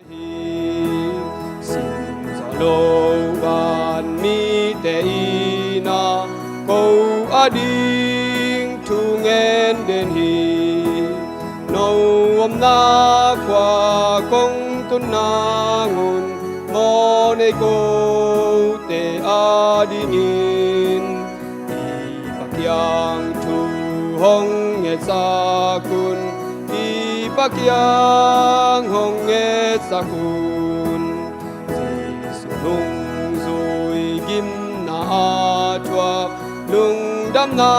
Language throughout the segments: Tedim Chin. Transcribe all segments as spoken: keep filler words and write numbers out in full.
hi. Simzaw lo vanmite in ah ko ading thu ngen den hi. No omna khua kong tun nangun mawhnei kote adingin i Pa kiang thu hong ngetsak un, i Pa kiang hong ngetsak un. Jesuh nungzui gimna a thuak lungdamna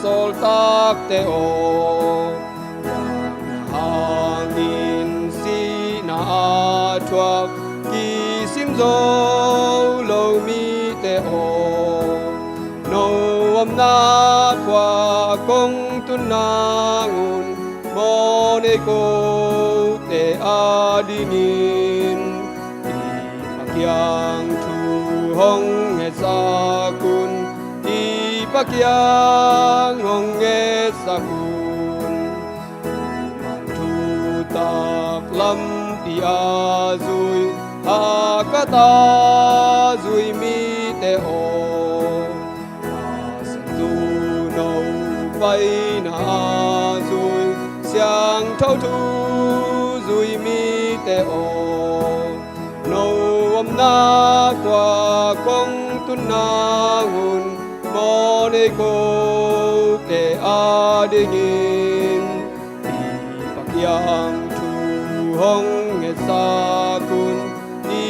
sawltakte aw, hangin sihna a thuak kisim zo lo mite aw, no omna khua kong tun nangun mawhnei kote adingin i Pa kiang thu hong ngetsak un, i Pa kiang hong ngetsak un. Thutak lampi a zui, haksat a zui mite aw, Pasian thu no paina a zui, siangtho thu zui mite aw, no omna khua kong tun nangun mawhnei kote adingin i Pa kiang thu hong ngetsak un, i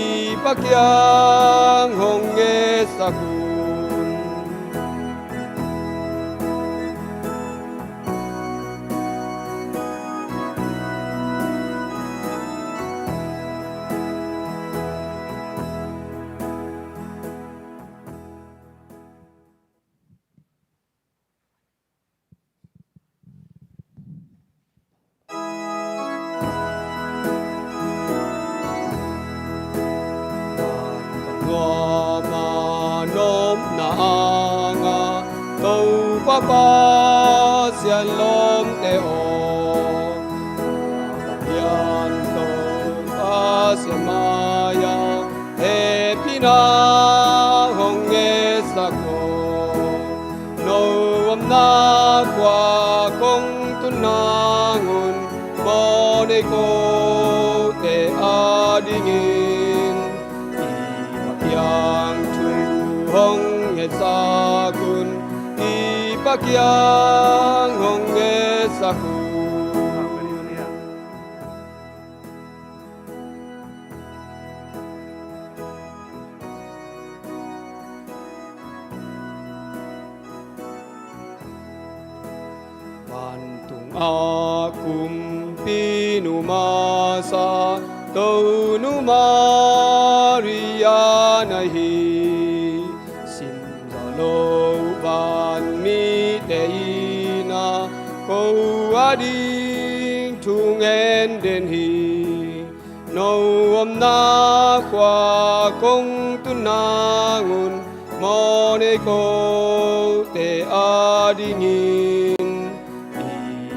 Pa kiang hong ngetsak un. Nuam a nopna a ngah Topa Pasian lawmte aw, Pasian Topa Pasian mai-ah hehpihna hong ngetsak aw, no omna khua kong tun nangun mawhnei kote adingin i Pa kiang thu hong ngetsak un, i Pa kiang hong ngetsak un. Vantung a Kumpinu masa Tonu Maria na hi. Simzaw lo vanmite in ah ko ading thu ngen den hi. No omna khua kong tun nangun mawhnei kote adingin i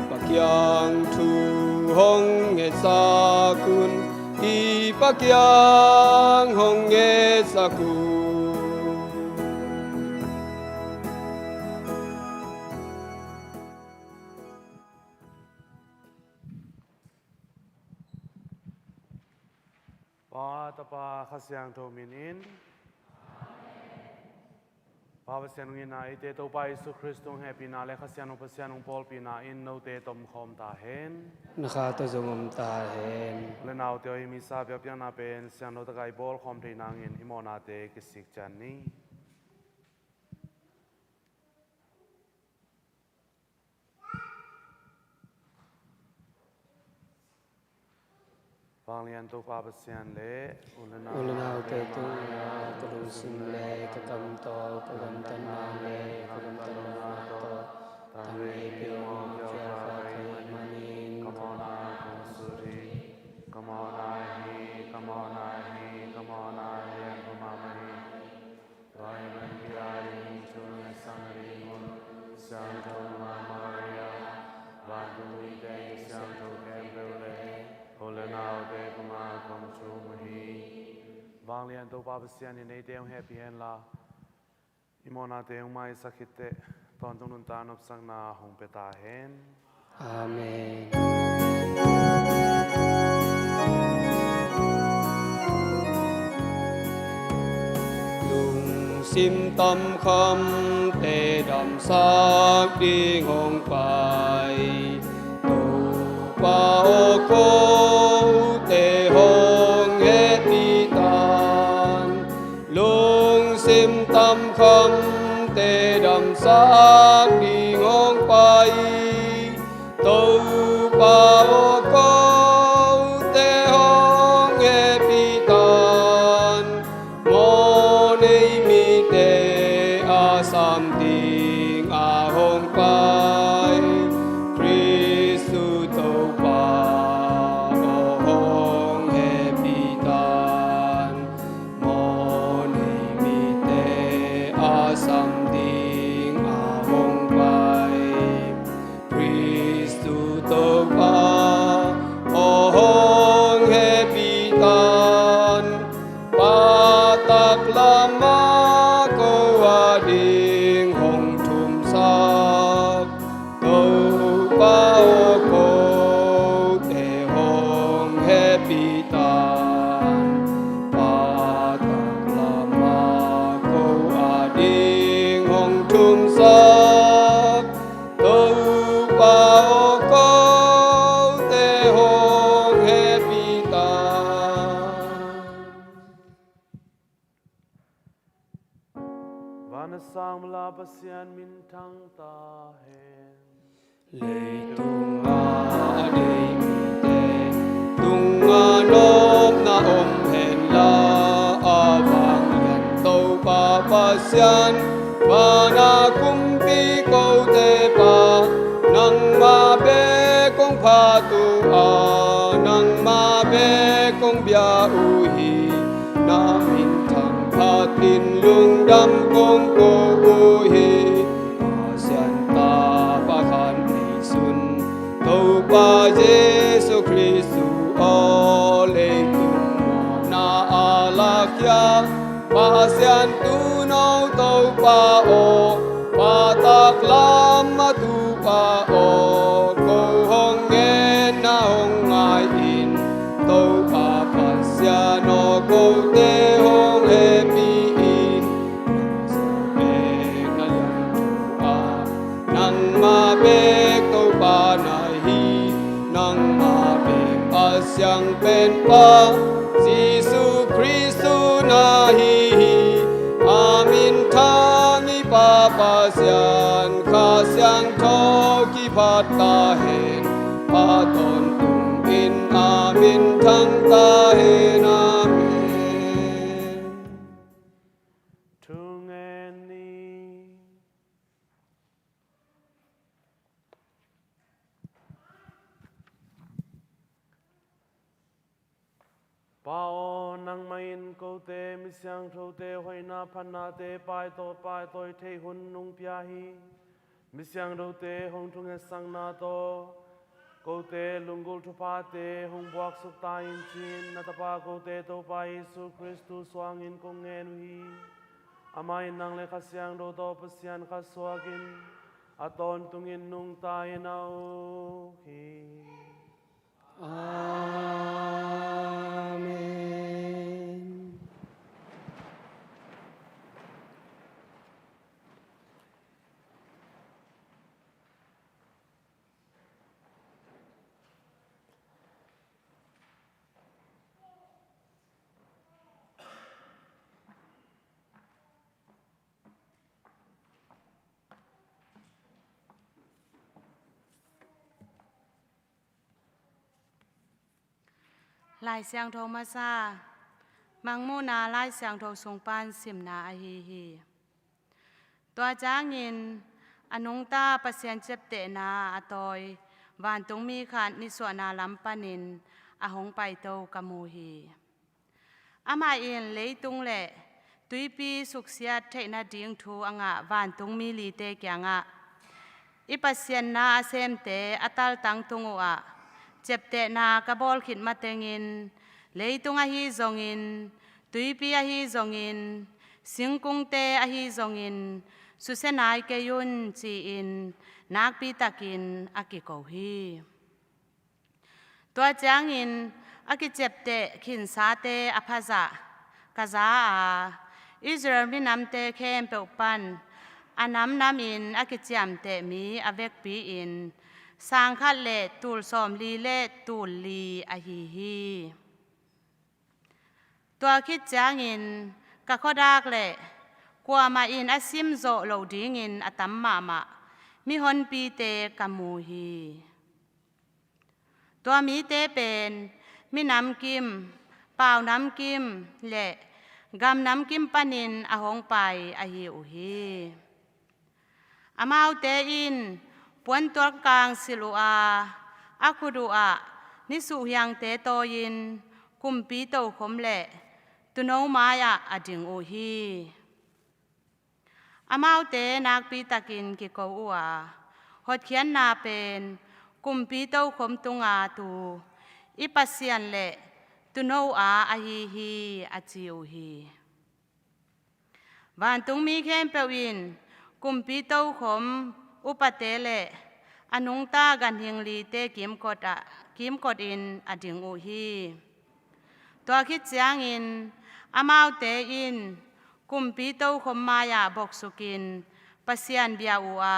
Pa kiang thu hong ngetsak un, i Pa kiang hong ngetsak un. Pa, Tapa, Kha Siangtho min in. Pa Pasian hong itna, eite Topa Jesu Khrist hong hehpihna le Kha Siangtho Pasian hong pawlpihna in note tomkhawm ta hen. Na kha tawh zong om ta hen. U le naute aw, hih misa biakpiakna pen siangtho takin i bawl khawm theih nangin hih mawhnate kisik ciat ni. Vanglian Topa Pasian le u le naute tungah ka lungsim le ka kam tawh, ka gamtatna le ka gamtat lohna tawh, tangpi mawh kial ka hih manin ka mawhna kong sut hi. Ka mawhna hi, ka mawhna hi, ka mawhna lian pha mahmah hi. Tua ahih manin kei a dingin thu na ngetsak nadingun Siangtho Nungak Maria, vantung mite siangtho khempeuh le u le naute kumah Pa Pasian in eite hong hehpih hen la, i mawhnate hong maisak khit teh, tawntung nuntak nopsakna hong pia ta hen. Amen. Lungsim tamkhamte damsak ding hong pai, Topa aw, kote hong hehpih tan. Lungsim tamkhamte damsak ding hong pai, Topa aw, kote hong hehpih tan. Mawhnei mite a sam ding a hong pai, Khristu Topa aw, hong hehpih tan. Mawhnei mite a sam ding a hong pai, Khristu Topa aw, hong hehpih tan. Pa taklam ah ko ading hong thumsak, Topa aw, kote hong hehpih tan. Pa taklam ah ko ading hong thumsak, Topa aw, kote hong hehpih tan. Van a sang mala Pasian minthang ta hen. Leitung a dei mite tungah nopna om hen la, a vanglian Topa Pasian, van a kumpi kote Pa, nangmah bek kong phat uh a, nangmah bek kong bia uh hi. Na minthang phatin lungdam kong ko uh hi. Pasian Tapa khat neisun, Topa Jesu Khristu aw, leitung mawhna a lakhia Pasian tuuno Topa aw, Pa taklam a tupa aw, ko hong ngen na hong ngai in. Topa Pasian aw, kote hong hehpih in. Pasian pek na lian thu a, nangmah bek Topa na hi. Nangmah bek Pasian pen Pa Jesu Khristu na hi hi. A minthang i Pa Pasian, Kha Siangtho kiphat ta hen. Pa tawntung in a minthang ta hen. Amen. Thu ngen ni. Pa aw, nangmah in kote mi siangthote hoihna phatnate paitawi paitawi theih hun nong pia hi. Mi siangthote hong thungetsakna tawh kote lunggulh thuphate hong buaksuk ta in ci-in na Tapa kote Topa Jesu Khristu suangin kong ngen uh hi. Amah in nang le Kha Siangtho tawh Pasian khat suakin a tawntungin nungta in a uk hi. Amen. Lai Siangtho masa, Mangmuhna Lai Siangtho sung pan simna ahi hi. Tua ciangin a nungta Pasian ciaptehna a tawi vantungmi khat nisuahna lam panin a hong paito ka mu hi. Amah in leitung le tuipi suksiat theih nading thu a ngah vantungmi lite kiangah, "I Pasian na a semte a taltang tung uhah ciaptehna ka bawl khit matengin, leitung ahi zongin Tuipi ahi zongin, singkungte ahi zongin, susia nai kei un, ci-in nakpitakin a kiko hi. Tua ciangin a kiciapteh khinsate a phazah ka za a, Israel minamte khempeuh pan a namnamin a kiciamteh mi a vekpi-in sang khat le tul sawmli le tul li ahi hi. Tua khit ciangin ka khuadak le kuamah in a sim zawh loh dingin a tam mahmah mihonpite ka mu hi. Tua mite pen minam kim, paunam kim le gamnam kim panin a hong pai ahi uh hi. Amaute in puantual kang silh uh a, a khut uh ah nisuhhiangte tawi-in kumpi tokhom le tuuno mai-ah a ding uh hi. Amaute nakpitakin kiko uh a, hotkhiatna pen kumpi tokhom tunga tu i Pasian le tuuno a ahi hi, a ci uh hi. Vantungmi khempeuh in kumpi tokhom upate le a nungta ganhing lite kimkot ah, kimkotin a ding uh hi. Tua khit ciangin amaute in kumpi tokhom mai-ah boksukin Pasian bia uh a,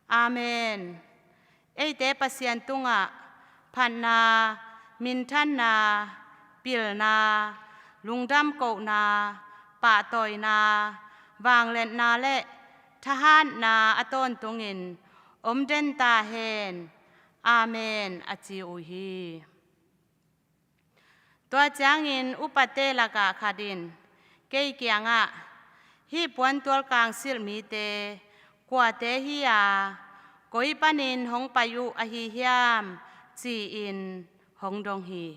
Amen. Eite Pasian tungah phatna, minthanna, pilna, lungdam kohna, pahtawina, vangliatna le thahatna a tawntungin om den ta hen. Amen, a ci uh hi. Tua ciangin upate lakah khat in kei kiangah, "Hih puantual kang silh mite kuate hi a, koi panin hong pai uh ahi hiam?" ci-in hong dong hi.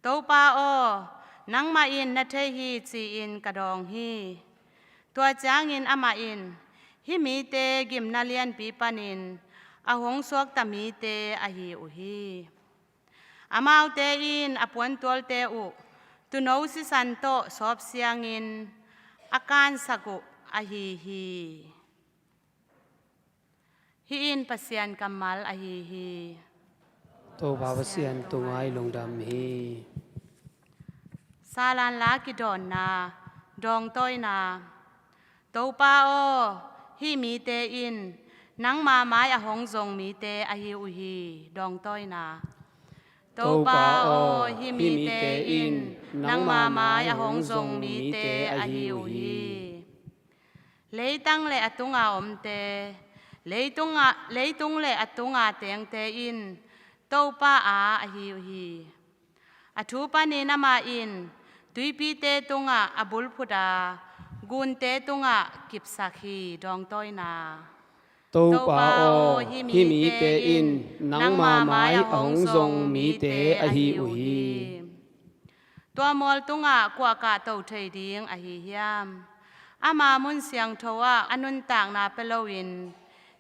"Topa aw, nangmah in na thei hi," ci-in ka dawng hi. Tua ciangin amah in, "Hih mite gimna lianpi panin a hong suakta mite ahi uh hi. Amaute in a puantualte uh tuuno sisan tawh sawpsiangin a kansak uh ahi hi." Hih in Pasian kammal ahi hi. Topa Pasian tungah i lungdam hi. Salan la kidawnna, dawngtawina. "Topa aw, hih mite in nangma mai a hong zong mite ahi uh hi," dawngtawina. "Topa aw, hih mite in nangma mai a hong zong mite ahi uh hi." Leitang le a tunga omte, leitunga, leitung le a tunga tengte in Topa a ahi uh hi. A thu panin amah in tuipite tungah a bulphut a, gunte tungah kipsak hi. Dawngtawina. "Topa aw, hih mite in nangma mai a hong zong mite ahi uh hi." Tua mual tungah kua kahto thei ding ahi hiam? Ama mun siangtho ah a nuntakna pia loin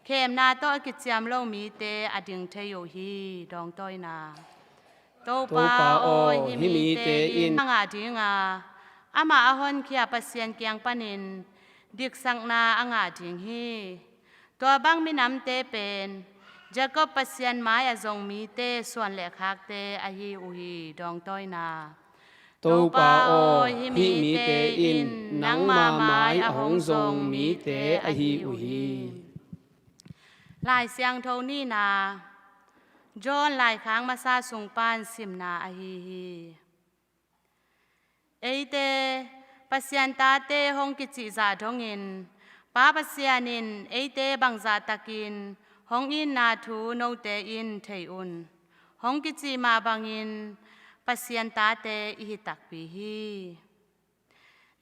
khemna tawh a kiciam lo mite a ding thei uh hi. Dawngtawina. "Topa aw, hih mite in a ngah ding a, amah a honkhia Pasian kiang panin diksakna a ngah ding hi. Tua bang minamte pen Jacob Pasian mai a zong mite suan le khakte ahi uh hi." Dawngtawina. "Topa aw, hih mite in nangma mai a hong zong mite ahi uh hi." Lai Siangtho nihna, John laikhak masa sung pan simna ahi hi. Eite Pasian tate hong kicihzah dongin Pa Pasian in eite bangzahtakin hong itna thu note in thei un. Hong kicih mah bangin Pasian tate i hi takpi hi.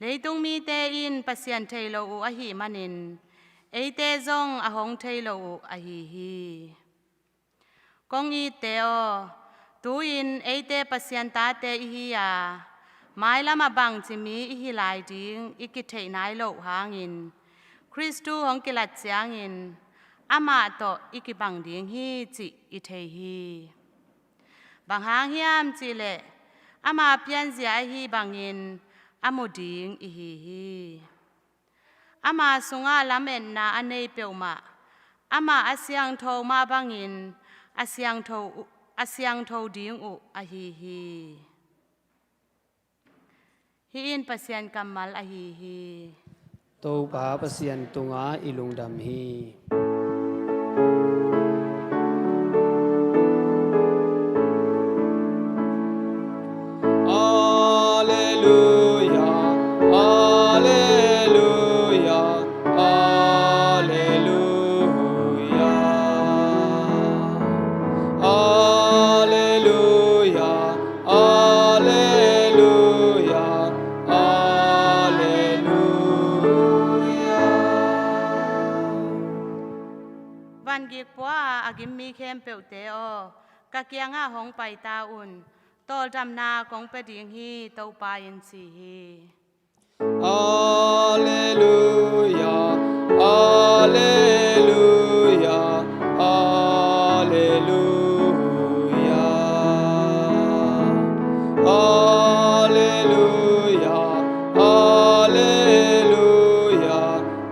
Leitung mite in Pasian thei lo uh ahih manin eite zong a hong thei lo uh ahi hi. Kong itte aw, tu-in eite Pasian tate i hi a, mailam a bangci mi i hi lai ding i kitheih nai loh hangin Khristu hong kilat ciangin amah tawh i kibang ding hi cih i thei hi. Bang hang hiam cihleh Ama pianzia ahi bangin a mu ding i hi hi. Ama sungah lametna a nei peuhmah, amah a siangtho mah bangin a siangtho uh, a siangtho ding uh ahi hi. Hih in Pasian kammal ahi hi. Topa Pasian tungah i lungdam hi. Alleluia, alleluia, alleluia. Alleluia, alleluia, alleluia. Vangik pua a gim mi khempeuhte aw, ka kiangah hong pai ta un. Tawldamna kong pia ding hi, Topa in ci hi. Alleluia, alleluia, alleluia. Alleluia, alleluia,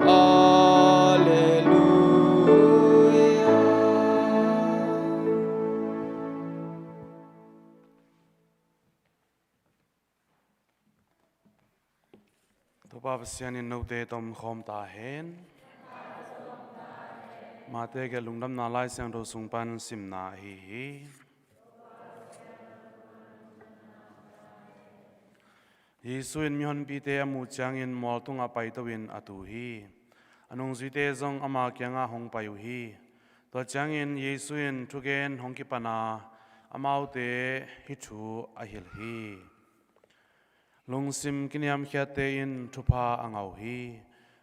alleluia. Topa Pasian in note tawh om khawm ta hen. Mate gelh lungdamna Lai Siangtho sung pan simna ahi hi. Jesu in mihonpite a muh ciangin mual tungah paito in a tu hi. A nungzuite zong ama kiangah hong pai uh hi. Tua ciangin Jesu in thugen hong kipan a, amaute hih thu a hilh hi. Lungsim kiniamkhiatte in thupha a ngah uh hi.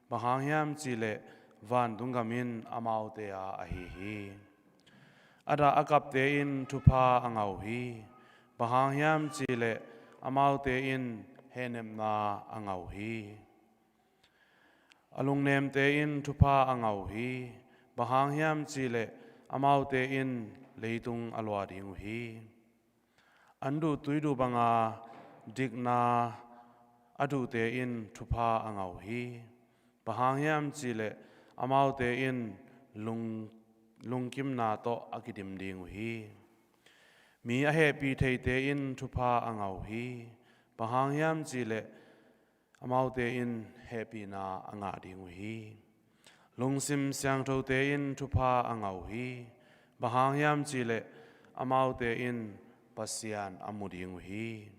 Bang hang hiam cihleh vantung gam in amaute a ahi hi. A dah a kapte in thupha a ngah uh hi. Bang hang hiam cihleh amaute in hehnepna a ngah uh hi. A lungnemte in thupha a ngah uh hi. Bang hang hiam cihleh amaute in leitung a lua ding uh hi. An duh tuiduh banga dikna a duhte in thupha a ngah uh hi. Bang hang hiam cihleh amaute in lung, lungkimna tawh a kidim ding uh hi. Mi a hehpih theite in thupha a ngah uh hi. Bang hang hiam cihleh amaute in hehpihna a ngah ding uh hi. Lungsim siangthote in thupha a ngah uh hi. Bang hang hiam cihleh amaute in Pasian a mu ding uh hi.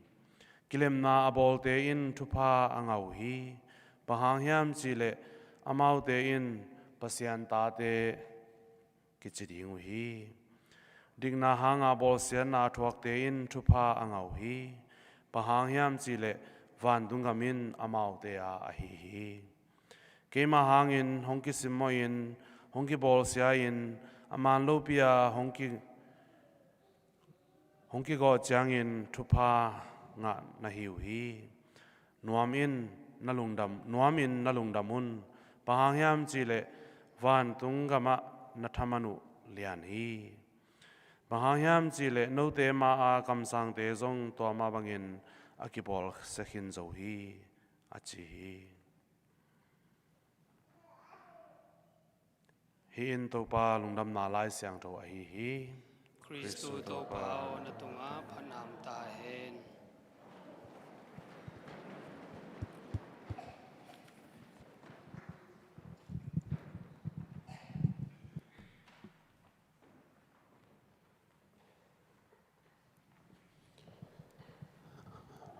Kilemna a bawlte in thupha a ngah uh hi. Bang hang hiam cihleh amaute in Pasian tate kici ding uh hi. Dikna hanga bawlsiatna a thuakte in thupha a ngah uh hi. Bang hang hiam cihleh vantung gam in amaute a ahi hi. Keima hangin hong kisimmawhin, hong kibawlsiahin, a man lopi-a hong ki, hong kigawh ciangin thupha ngah na hi uh hi. Nuam in na lungdam, nuam in na lungdam un. Bang hang hiam cihleh vantung gamah na thaman uh lian hi. Bang hang hiam cihleh note ma-a kamsangte zong tua mah bangin a kibawlsia khin zo hi, a ci hi. Hih in Topa lungdamna Lai Siangtho ahi hi. Khristu Topa aw, na tungah phatna om ta hen.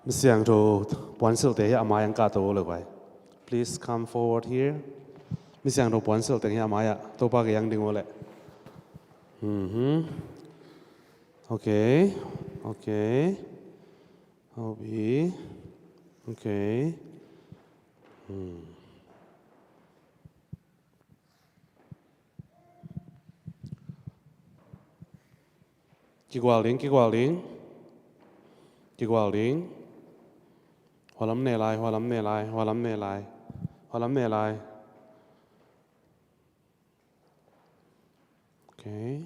Misiangtho puansilhte hi a mai-ah kah to le vai. Please come forward here. Misiangtho puansilhte hi a mai-ah, Topa kiang ding uh leh. Mhm. Okay. Okay. Hobi. Okay. Hmm. Kigual ding, kigual ding. Kigual ding. Hua lam ne lai, hua lam ne lai, hua lam ne lai. Hua lam ne lai. Okay.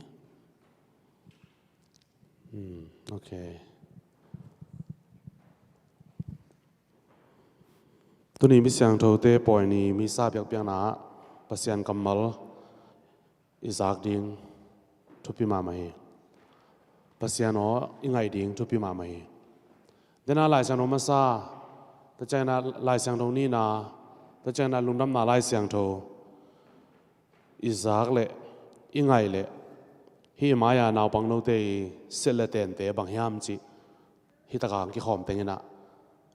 Hmm, okay. Tuni mi siangthote pawi ni misa biakpiakna ah Pasian kammal i zak ding thupi mahmah hi. Pasian aw i ngaih ding thupi mahmah hi. Dena Lai Siangtho masa, tua ciangin ah Lai Siangtho nihna, tua ciangin ah Lungdamna Lai Siangtho i zak leh i ngaih leh hih i mai-a naupang note i silh le tente bang hiam cih hih takah hong kikhawm teng in ah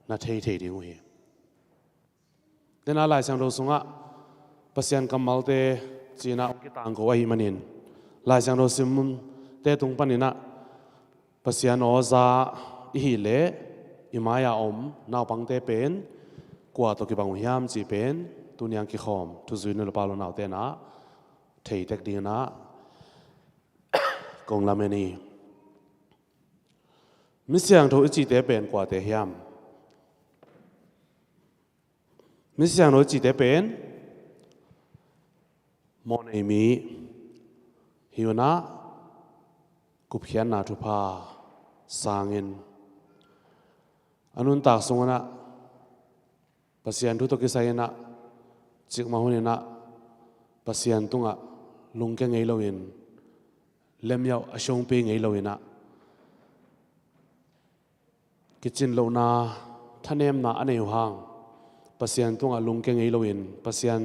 na thei thei ding uh hi. Dena Lai Siangtho sungah Pasian kammalte ci-in ah hong kitangko ahih manin, Lai Siangtho simte tung panin ah Pasian aw za i hih leh i mai-a om naupangte pen kua tawh kibang uh hiam cih pen tuni-a hong kikhawm thuzui nu le pa, u le nau te'n ah thei tek dingin ah kong lamen hi. Mi siangtho i cihte pen kuate hiam? Mi siangtho i cihte pen mawhnei mi hi un ah, gupkhiatna thupha sangin a nuntak sung un ah Pasian thu tawh kisai in ah cikmah hun in ah Pasian tungah lungkia ngei loin, lemiauh a siungpi ngei loin ah, kicin lohna thanemna a nei uh hang Pasian tungah lungkia ngei loin, Pasian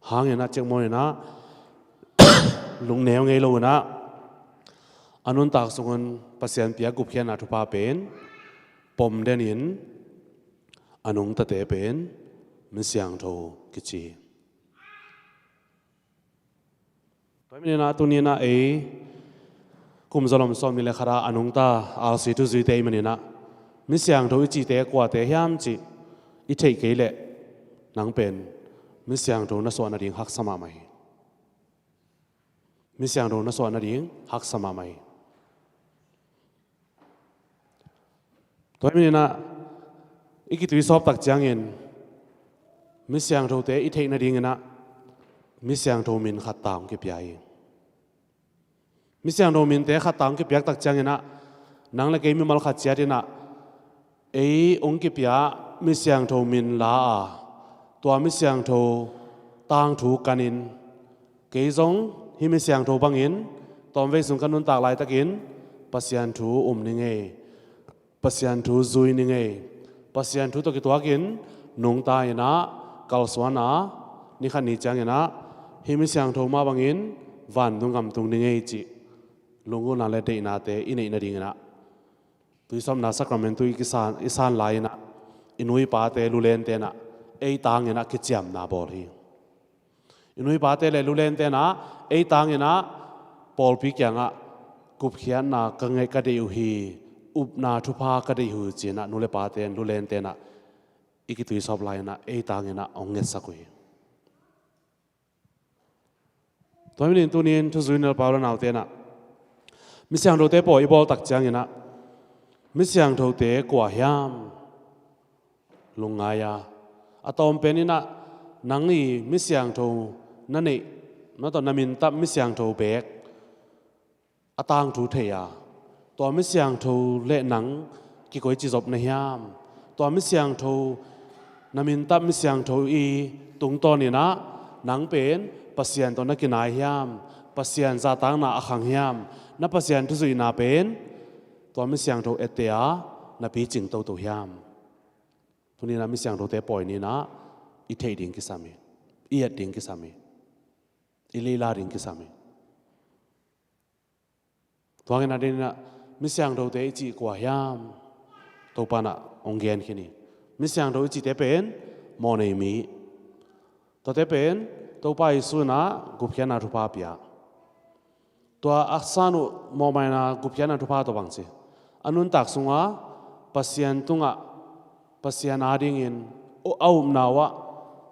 hangin ah cikmah hun in ah lungneu ngei loin ah, a nuntak sung un Pasian piak gupkhiatna thupha pen pom denin a nungtate pen mi siangtho kici hi. Tua ahih manin ah tuni in ah ei kum zalom sawmnih le khat ah a nungta R C thuzuite ahih manin ah mi siangtho i cihte kuate hiam cih i theih kei leh nang pen mi siangtho na suah nading haksa mahmah hi. Mi siangtho na suah nading haksa mahmah hi. Tua ahih manin ah i kituisawp tak ciangin mi siangthote i theih nadingin ah mi siangtho min khat ta hong kipia hi. Mi siangtho minte khat ta hong kipiak tak ciangin ah nang le kei mimal khat ciat in ah ei hong kipia mi siangtho min la a, tua mi siangtho tangthu kanin, kei zong hih mi siangtho bangin tawmvei sung ka nuntak laitakin Pasian thu um ni ngei, Pasian thu zui ni ngei, Pasian thu tawh kituakin nungta in ah kalsuan a, ni khat ni ciangin ah hih mi siangtho mah bangin vantung gam tung ni ngei cih lunggulhna le deihnate i neih nadingin ah tuisawpna sacrament tu i kisan, i san lai in ah i nu i pate, lulente in ah ei tangin ah kiciamna bawl hi. I nu i pate le lulente in ah ei tangin ah pawlpi kiangah gupkhiatna ka ngei, ka deih uh hi, upna thupha ka deih uh hi ci-in ah nu le pate in, lulente in ah i kituisawp lai in ah ei tangin ah hong ngetsak uh hi. Tua ahih manin tuni in thuzui nu le pa, u le naute in ah mi siangthote pawi i bawl tak ciangin ah mi siangthote kua hiam lungngai a, a tawm pen in ah nang i mi siangtho na neih, na tawh na min tap mi siangtho beek a tangthu thei a, tua mi siangtho le nang kikoici zop na hiam? Tua mi siangtho, na min tap mi siangtho i tungtawn in ah nang pen Pasian tawh na kinai hiam? Pasian zahtakna a khang hiam? Na Pasian thuzuihna pen tua mi siangtho etteh a na picing toto hiam? Tuni in ah mi siangthote pawi ni in ah i theih ding kisam hi, i et ding kisam hi, i leila ding kisam hi. Tua hangin a ding in ah mi siangthote i cih kua hiam? Topa in ah hong gen khin hi. Mi siangtho i cihte pen mawhnei mi, tuate pen Topa Jesu in ah gupkhiatna thupha pia. Tua a san uh mawhmaina gupkhiatna thupha tawh bang ci, a nuntak sunga Pasian tungah, Pasian adingin a upna uh ah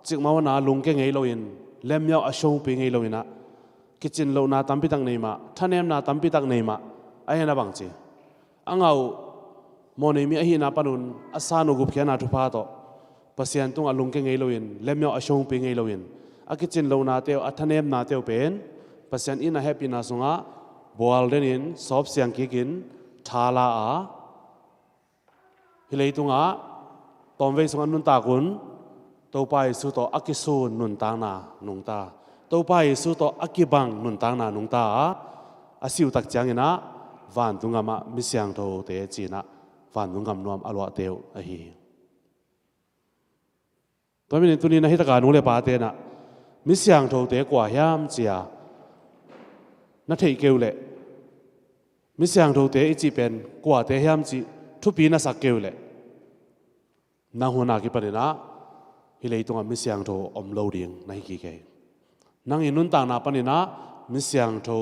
cikmah hun a lungkia ngei loin, lemiauh a siungpi ngei loin ah kicin lohna tampi tak nei mah, thanemna tampi tak nei mah, a hen a bang ci, a ngah uh mawhnei mi ahihna panun a san uh gupkhiatna thupha tawh Pasian tungah lungkia ngei loin, lemiauh a siungpi ngei loin, a kicin lohnate uh, a thanemnate uh pen Pasian in a hehpihna sungah bual denin, sawpsiang kikin, thala a, hih leitungah Tawmvei sungah nuntak un, Topa Jesu tawh a kisun nuntakna nungta, Topa Jesu tawh a kibang nuntakna nungta a, a siutak cianginah vantung gamah mi siangthote cinah vantung gam nuam a luahte uh ahi hi. Tua manin tuninah hitaka nu le pate inah mi siangthote kua hiam cia na theih kei uh leh, mi siangthote i cih pen kuate hiam cih thupi na sak kei uh leh, nang hun a kipaninah hih leitungah mi siangtho om lo ding na hi kik hi. Nang i nuntakna paninah mi siangtho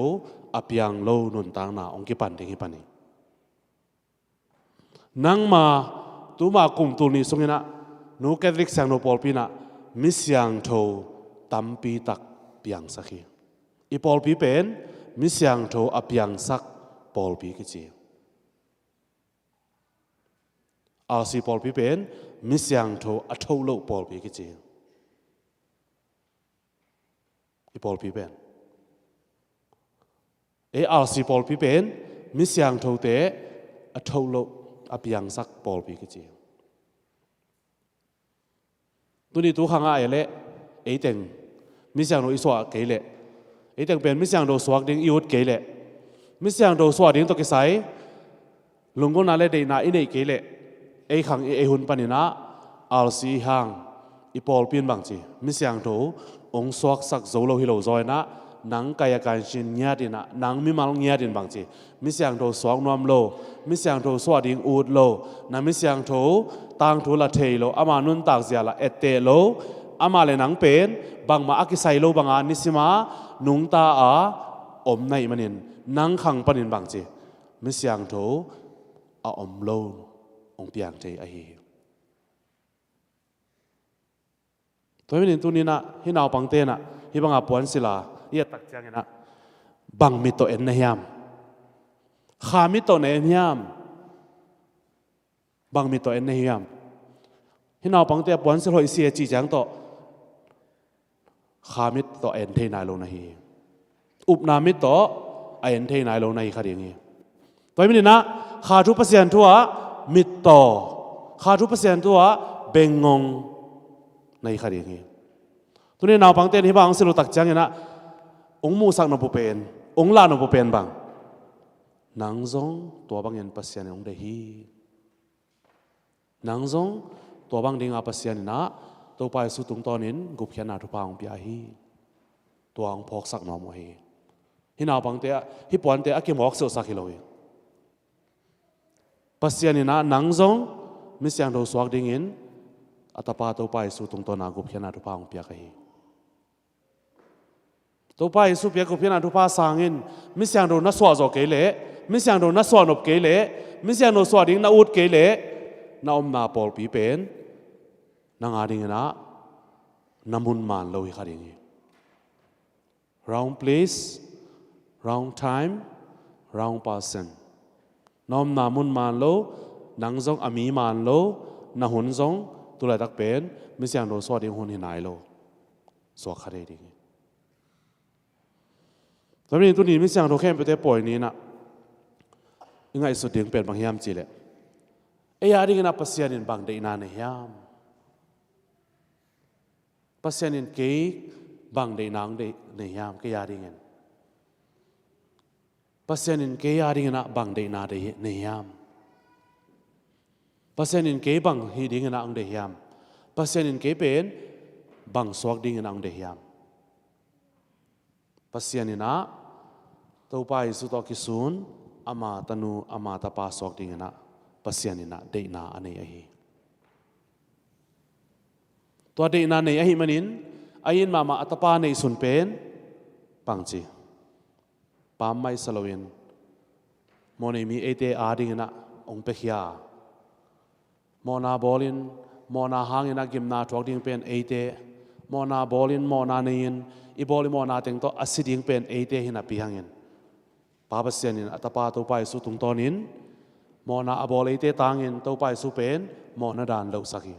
a piang lo nuntakna hong kipan ding hi pan hi. Nangma tuma kum tul nih sunginah Nu Catholic Siangtho Pawlpi inah mi siangtho tampi tak piangsak hi. I pawlpi pen mi siangtho a piangsak pawlpi kici hi. R C pawlpi pen mi siangtho a tho loh pawlpi kici hi. I pawlpi pen, ei R C pawlpi pen mi siangthote a tho loh, a piangsak pawlpi kici hi. Tuni tu khangah ei leh eiteng mi siangtho i suah kei leh, eiteng pen mi siangtho suak ding i ut kei leh, mi siangtho suah ding tawh kisai lunggulhna le deihna i neih kei leh, ei khang i ei hun paninah R C i hang, i pawlpi in bangci, mi siangtho hong suaksak zo lo hi lo zaw inah, nang kayakansin ngiat inah, nang mimal ngiat in bangci, mi siangtho suak nuam lo, mi siangtho suah ding ut lo, na mi siangtho tangthu la thei lo, ama nuntak zia la etteh lo, ama le nang pen bangmah a kisai lo banga nisima nungta a om na hih manin, nang khang panin bangci, mi siangtho a om lo hong piang thei ahi hi. Tua hi manin tuninah hih naupangte inah hih banga puansilh a i ettak cianginah bang mit tawh en na hiam? Kha mit tawh na en hiam? Bang mit tawh en na hiam? Hih naupangte a puansilh hoih si e cih ciang tawh kha mit tawh a en thei nai lo na hi hi. Upna mit tawh a en thei nai lo na hi kha ding hi. Tua hi maninah kha thu Pasian thu ah mit tawh, kha thu Pasian thu ah bengngong na hi kha ding hi. Tuni naupangte in hih bang hong silh uh tak cianginah hong muhsak nop uh pen, hong lah nop uh pen bang, nang zong tua bangin Pasian in hong deih hi. Nang zong tua bang dinga Pasian inah Topa Jesu tungtawnin gupkhiatna thupha hong pia hi. Tua hong phawksak nuam uh hi. Hih naupangte ah, hih puante a kimawk silhsak hi lo hi. Pasian inah nang zong mi siangtho suak dingin a Tapa Topa Jesu tungtawna gupkhiatna thupha hong piak ahi. Topa Jesu piak gupkhiatna thupha sangin mi siangtho na suah zawh kei leh, mi siangtho na suah nop kei leh, mi siangtho suah ding na ut kei leh, na omna pawlpi pen nang a dinginah na mun maan lo hi kha ding hi. Wrong place, wrong time, wrong person. Na omna mun maan lo, nang zong a mi maan lo, na hun zong tulaitak pen mi siangtho suah ding hun hi nai lo. Suak kha dei ding hi. Tua hi manin tuni mi siangtho khempeuhte pawi ni inah i ngaihsut ding pen bang hiam cih leh, ei a dinginah Pasian in bang deihna nei hiam? Pasian in kei bang deihna hong deih nei hiam kei a dingin? Pasian in kei a dinginah bang deihna deih nei hiam? Pasian in kei bang hih dinginah hong deih hiam? Pasian in kei pen bang suak dinginah hong deih hiam? Pasian inah Topa Jesu tawh kisun ama tanu, ama tapa suak dinginah Pasian inah deihna a nei ahi. Tua deihna nei ahih manin a it mahmah a tapa neihsun pen bangci, pammaih sa loin mawhnei mi eite a dinginah hong piakhia. Mawhna bawlin mawhna hanginah gimna thuak ding pen eite, mawhna bawlin mawhna nei-in i bawl i mawhna teng tawh a si ding pen eite hi napi hangin, Pa Pasian in a Tapa Topa Jesu tungtawnin mawhna a bawl eite tangin Topa Jesu pen mawhna daan lohsak hi.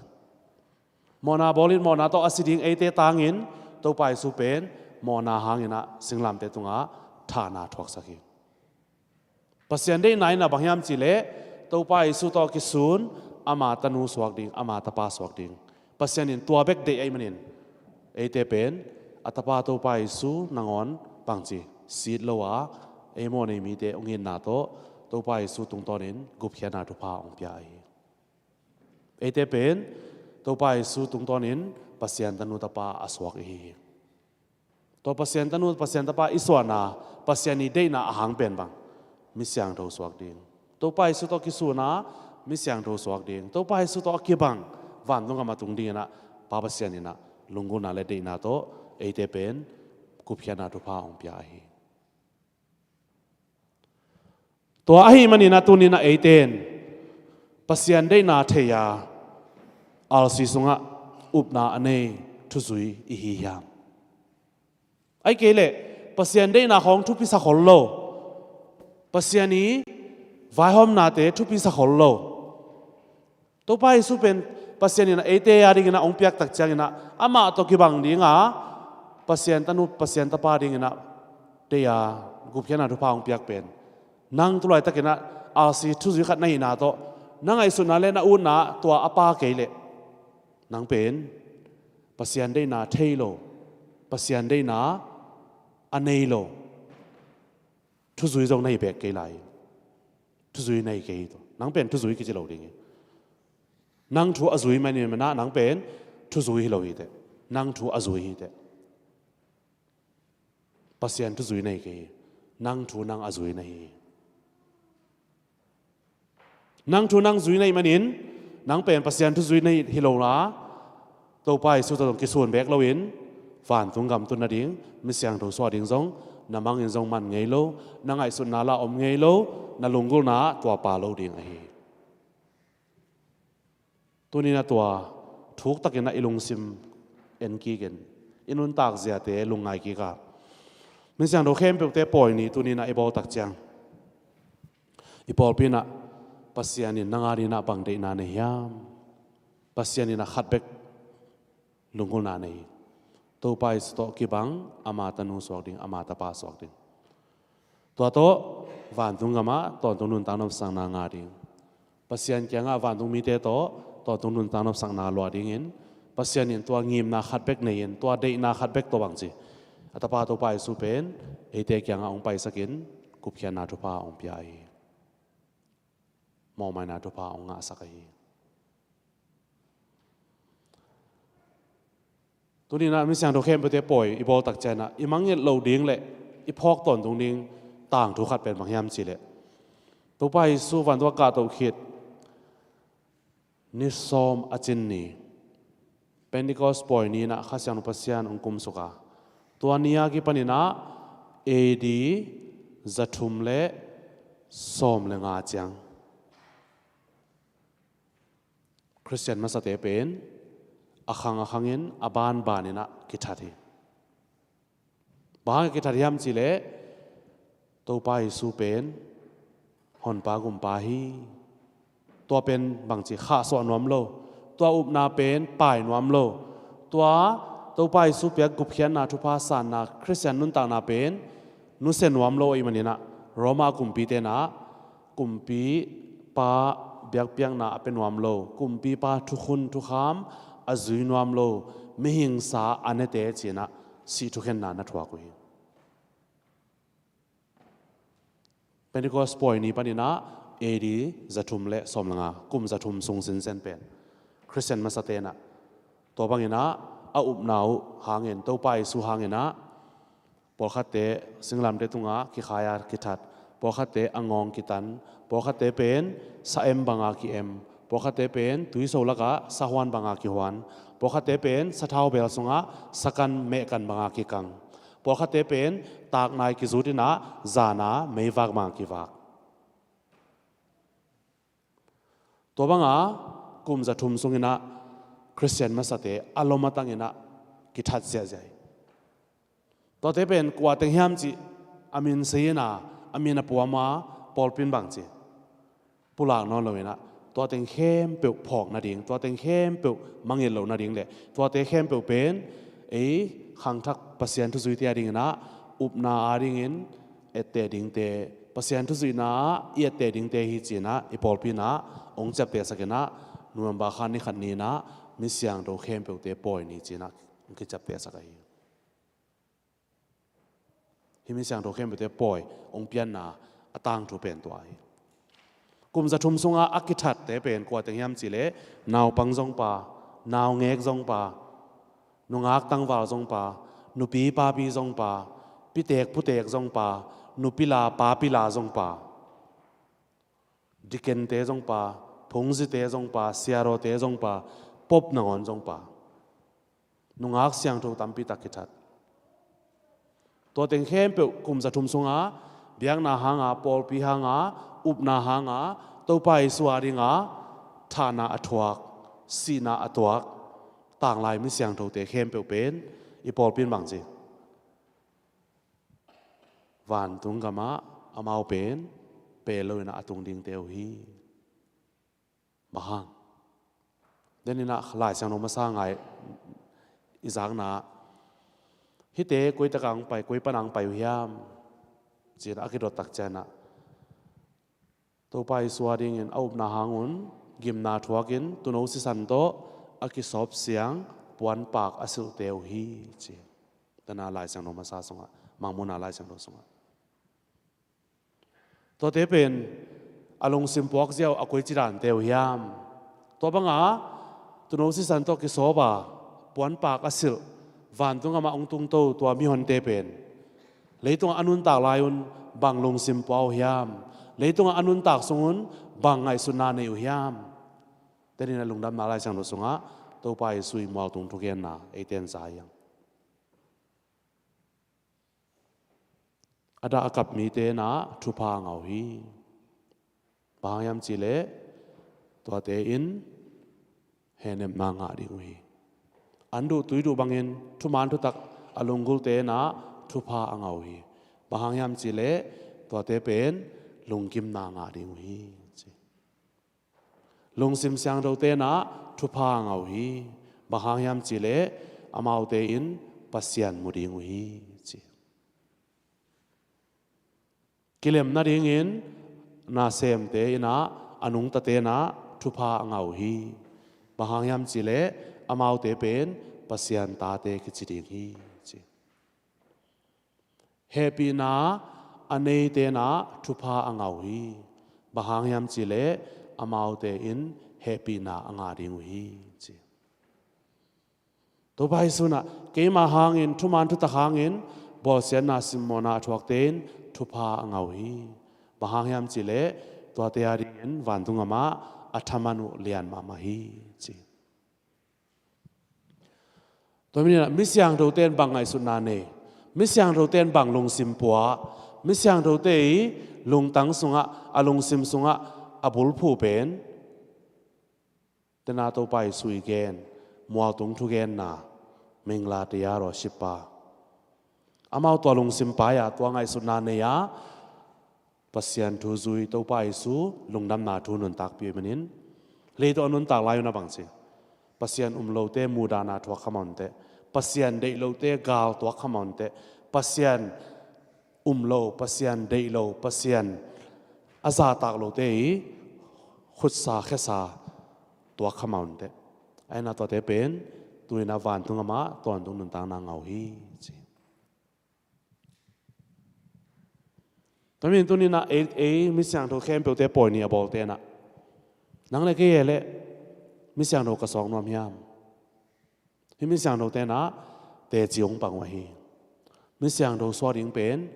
Mawhna bawlin mawhna tawh a si ding eite tangin Topa Jesu pen mawhna hanginah singlamteh tungah thahna thuaksak hi. Pasian deihna in a bang hiam cih leh Topa Jesu tawh kisun ama tanu suak ding, ama tapa suak ding. Pasian in tua bek deih ahih manin eite pen a tapa Topa Jesu nangawn bangci sit lo a, ei mawhnei mite hong itna tawh Topa Jesu tungtawnin gupkhiatna thupha hong pia ahi hi. Eite pen Topa Jesu tungtawnin Pasian tanu tapa a suak ihi hi. Tua Pasian tanu, Pasian tapa i suahna, Pasian i deihna a hang pen bang, mi siangtho suak ding. Topa Jesu tawh kisunna, mi siangtho suak ding. Topa Jesu tawh a kibang vantung gam a tung dingin ah Pa Pasian in ah lunggulhna le deihna tawh eite pen gupkhiatna thupha hong pia ahi hi. Tua ahih manin ah tuni-in ah eite in Pasian deihna thei a, R C sungah upna a nei thuzui i hi hiam? Ahih kei leh Pasian deihna khawng thupi sa khol lo, Pasian i vaihawmnate thupi sa khol lo. Topa Jesu pen Pasian in ah eite a dingin ah hong piak tak ciangin ah amah tawh kibang ding a, Pasian tanu, Pasian tapa dingin ah deih a, gupkhiatna thupha hong piak pen, nang tu laitakin ah R C thuzui khat na hihna tawh na ngaihsutna le na utna tua a pa kei leh nang pen Pasian deihna thei lo, Pasian deihna a nei lo thuzui zong na hi beek kei lai. Thuzui na hi kei hi. Tua nang pen thuzui kici lo ding hi. Nang thu a zui man in man ah nang pen thuzui hi lo hi teh. Nang thu a zui hi teh. Pasian thuzui na hi kei hi. Nang thu nang a zui na hi hi. Nang thu nang zui na hih manin nang pen Pasian thuzui na hi lo la, Topa Jesu tawh zong kisun beek loin vantung gam tun nading, mi siangtho suah ding zong na mangin zong man ngei lo, na ngaihsutna la om ngei lo, na lunggulhna tua pa lo ding ahi hi. Tuni-in ah tua thuktakin ah i lungsim en kik in, i nuntak ziate lungngai kik a, mi siangtho khempeuhte pawi ni tuni-in ah i bawl tak ciang, i pawlpi in ah Pasian in nang a dingin ah bang deihna nei hiam? Pasian in ah khat bek lunggulhna nei hi. Topa Jesu tawh kibang, ama tanu suak ding, ama tapa suak ding. Tua tawh vantung gamah tawntung nuntak nopsakna ngah ding. Pasian kiangah vantung mite tawh tawntung nuntak nopsakna luah dingin Pasian in tua ngimna khat bek nei-in, tua deihna khat bek tawh bangci a tapa Topa Jesu pen eite kiangah hong paisakin gupkhiatna thupha hong pia ahi hi. Mawhmaina thupha hong ngahsak ahi hi. Tuni-in ah mi siangtho khempeuhte pawi i bawl tak ciangin ah i mangngilh loh ding le i phawk tawntung ding tangthu khat pen bang hiam cih leh, Topa Jesu vantung ah kahtoh khit ni sawm a cin ni, Pentecost pawi ni-in ah Kha Siangtho Pasian hong kumsuk a, tua ni a kipanin ah A D zathum le sawm le nga ciang Khristian masate pen a khang a khangin, a banbanin ah kithat hi. Bang hang a kithat hiam cih leh Topa Jesu pen Honpa Gumpa hi. Tua pen bangci khahsuah nuam lo, tua upna pen paai nuam lo, tua Topa Jesu piak gupkhiatna thupha sanna Khristian nuntakna pen nusia nuam lo ahih manin ah Roma kumpite in ah kumpipa biakpiakna a pia nuam lo, kumpipa thukhun thukham a zui nuam lo mihingsa a nete ci-in ah sih thukhenna na thuak uh hi. Pentecost pawi ni panin ah A D zathum le sawm le nga, kum zathum sung sinsen pen Khristian masate in ah tua bangin ah a upna uh hangin, Topa Jesu hangin ah pawlkhatte singlamteh tungah kikhai a kithat, pawlkhatte a ngawng kitan, pawlkhatte pen sa-em banga ki-em, pawlkhatte pen tuiso lakah sahuan banga kihuan, pawlkhatte pen sathau beel sungah sakan mehkan banga kikang, pawlkhatte pen taknai kizut in ah zan a meivak banga kivak. Tua banga kum zathum sungin ah Khristian masate a lom a tangin ah kithat ziahziah hi. Tuate pen kua teng hiam cih a min sei in ah, a min a puam a, pawlpi in bangci pulak nawn lo in ah, tua teng khempeuh phawk nading, tua teng khempeuh mangngilh loh nading le tua teng khempeuh pen ei khangthak Pasian thuzuite a dingin ah upna a dingin etteh dingte, Pasian thuzuihna ah i etteh dingte hi ci-in ah i pawlpi in ah hong ciaptehsak in ah, November kha ni khat ni-in ah mi siangtho khempeuhte pawi ni ci-in ah hong kiciaptehsak ahi hi. Hih mi siangtho khempeuhte pawi hong pianna a tangthu pen tua hi. Kum za thum sungah a kithatte pen kua teng hiam cih leh naupang zong pa, naungek zong pa, nungak tangval zong pa, nupi papi zong pa, pitek putek zong pa, nupila papila zong pa, dikente zong pa, phungzite zong pa, siarawte zong pa, pop nangawn zong pa, nungak siangtho tampi tak kithat. Tua teng khempeuh kum za thum sungah biakna hanga, pawlpi hanga, upna hanga, Topa Jesu a dinga thahna a thuak, sihna a tuak tanglai mi siangthote khempeuh pen i pawlpi in bang ci? Vantung gamah amau pen pel loin a tung dingte uh hi. Bang hang? Deninah Lai Siangtho masa ngai i zakna, hihte koi takah hong pai, koi panah hong pai uh hiam? Ci-in a kidot tak cianah Topa Jesu a dingin a upna hangun gimna thuakin tuuno sisan tawh a kisawp siang puanpak a silhte uh hi, ci. Tana Lai Siangtho masa sungah, Mangmuhna Lai Siangtho sungah. Tuate pen a lungsim puak ziau a koici dante uh hiam? Tua banga tuuno sisan tawh kisawp a puanpak a silh, vantung gamah hong tungto tua mihonte pen leitungah a nuntak lai-un bang lungsim pua uh hiam? Leitungah a nuntak sungun bang ngaihsutna nei uh hiam? Deninah Lungdamna Lai Siangtho sungah Topa Jesu i mualtung thugenna eite in za hi hang. A dah a kap mite inah thupha a ngah uh hi. Bang hang hiam cih leh tuate in hehnepna ngah ding uh hi. An duh tui duh bangin thuman thutak a lunggulte inah thupha a ngah uh hi. Bang hang hiam cih leh tuate pen lunggimna ngah ding uh hi, ci. Lungsim siangthote inah thupha a ngah uh hi. Bang hang hiam cih leh amaute in Pasian mu ding uh hi, ci. Kilem nadingin nasemte inah, a nungtate inah thupha a ngah uh hi. Bang hang hiam cih leh amaute pen Pasian tate kici ding hi, ci. Hehpihna a neite inah thupha a ngah uh hi. Bang hang hiam cih leh amaute in hehpihna a ngah ding uh hi, ci. Topa Jesu inah keima hangin, thuman thutak hangin bawlsiatna simmawhna a thuakte in thupha a ngah uh hi. Bang hang hiam cih leh tuate a dingin vantung gamah a thaman uh lian mahmah hi, ci. Tua manin ah mi siangthote in bang ngaihsutna nei, mi siangthote in bang lungsim pua, mi siangthote i lungtang sungah, a lungsim sungah a bulphuh pen, tena Topa Jesu i gen mualtung thugenna, Minglathe Yahshua, amau tua lungsim pai-a, tua ngaihsutna nei-a Pasian thu zui, Topa Jesu lungdamna thu nuntakpih uh manin, leitungah a nuntak lai-un a bang ci? Pasian um lote mudahna thuak kha mah unteh. Pasian deih lote gal tuak kha mah unteh. Pasian um lo, Pasian deih lo, Pasian a zahtak lote i khutsa khesa tuak kha mah unteh. Ahi inah tuate pen tu-in ah vantung gamah tawntung nuntakna ngah uh hi, ci. Tua manin tuni-in ah ei, ei mi siangtho khempeuhte pawi ni a bawlte inah, nang le kei e leh mi siangtho ka suak nuam hiam? Hih mi siangthote inah teci hong pang uh ahi. Mi siangtho suak ding pen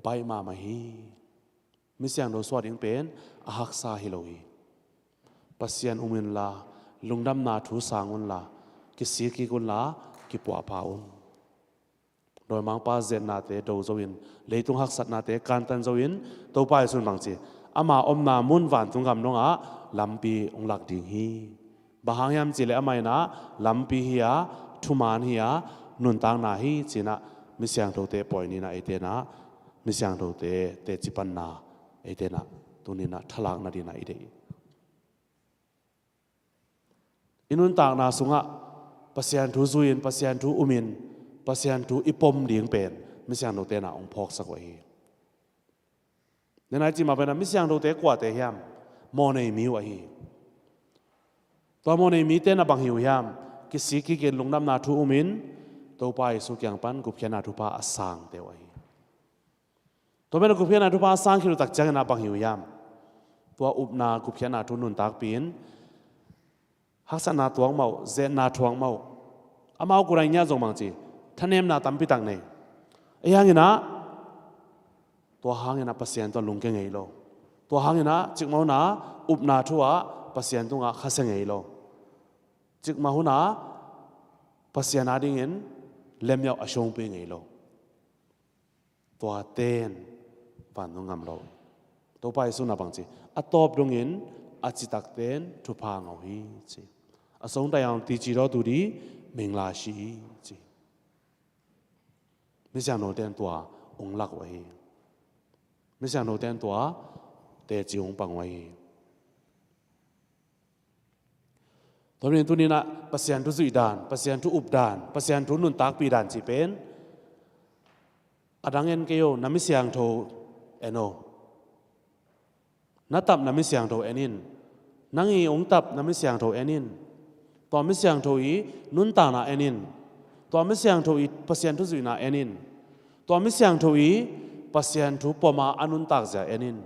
baih mahmah hi. Mi siangtho suak ding pen a haksa hi lo hi. Pasian um inla, lungdamna thu sang unla, kisik kik unla, kipuahpha un. Dawimangpa zetnate do zo in, leitung haksatnate kantan zo in, Topa Jesu in bang ci? Ama omna mun vantung gam dongah lampi hong lak ding hi. Bang hang hiam cih leh amah inah lampi hi-a, thuman hi-a, nuntakna hi ci-in ah mi siangthote pawi ni-in ah eite inah mi siangthote teci panna eite inah tuni-in ah thalak nadingin ah i deih. I nuntakna sungah Pasian thu zui-in, Pasian thu um in, Pasian thu i pom ding pen mi siangthote inah hong phawksak uh ahi. Nena i cih mah bangin ah mi siangthote kuate hiam? Mawhnei mi uh ahi. Tua mawhnei mite na bang hi uh hiam? Kisik kikin lungdamna thu umin Topa Jesu kiang pan gupkhiatna thupha a sangte uh ahi. Tua mena gupkhiatna thupha a sang khit uh tak ciangin a bang hi uh hiam? Tua upna gupkhiatna thu nuntakpi in haksatna tuak mah uh, zetna thuak mah uh. Amau kunai nia zong bang ci, thanemna tampi tak nei. Ahi hangin ah tua hangin ah Pasian tua lungke ngei lo. Tua hangin ah cikmah hun ah upna thu ah Pasian tungah khasia ngei lo. Cikmah hun ah Pasian adingin lemyauh a sungpi ngei lo. Tua ten vantung ngam lo. Topa Jesu na bang ci, a tawp dongin a citak ten thupha ngah uh hi ci. A song tayang ti ci daw tu di mingla shi hi ci. Misiangtho ten tua ung lak uh ahi. Misiangtho ten tua teci ung pang uh ahi. Tua manin tuni-in ah Pasian thu zuih dan, Pasian thu up dan, Pasian thu nuntakpih dan cih pen, a dang en kei o, na misiangtho en o. Na tap na misiangtho en in. Nang i ung tap na misiangtho en in. Tua misiangtho i nuntakna en in. Tua misiangtho i Pasian thu zuihna en in. Tua misiangtho i Pasian thu pom a a nuntak zia en in.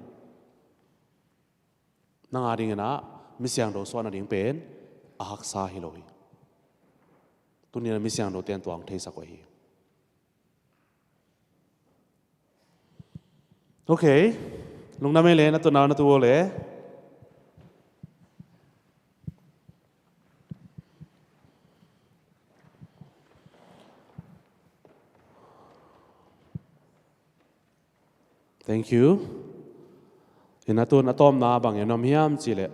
Nang a dingin ah misiangtho suahna ding pen a haksa hi lo hi. Tuni-in ah misiangtho ten tua hong theisak uh hi. Ok. Lungdam ei le, na tun nau na tu uh le. Thank you. Ina tun a tawpna bang en nuam hiam cih leh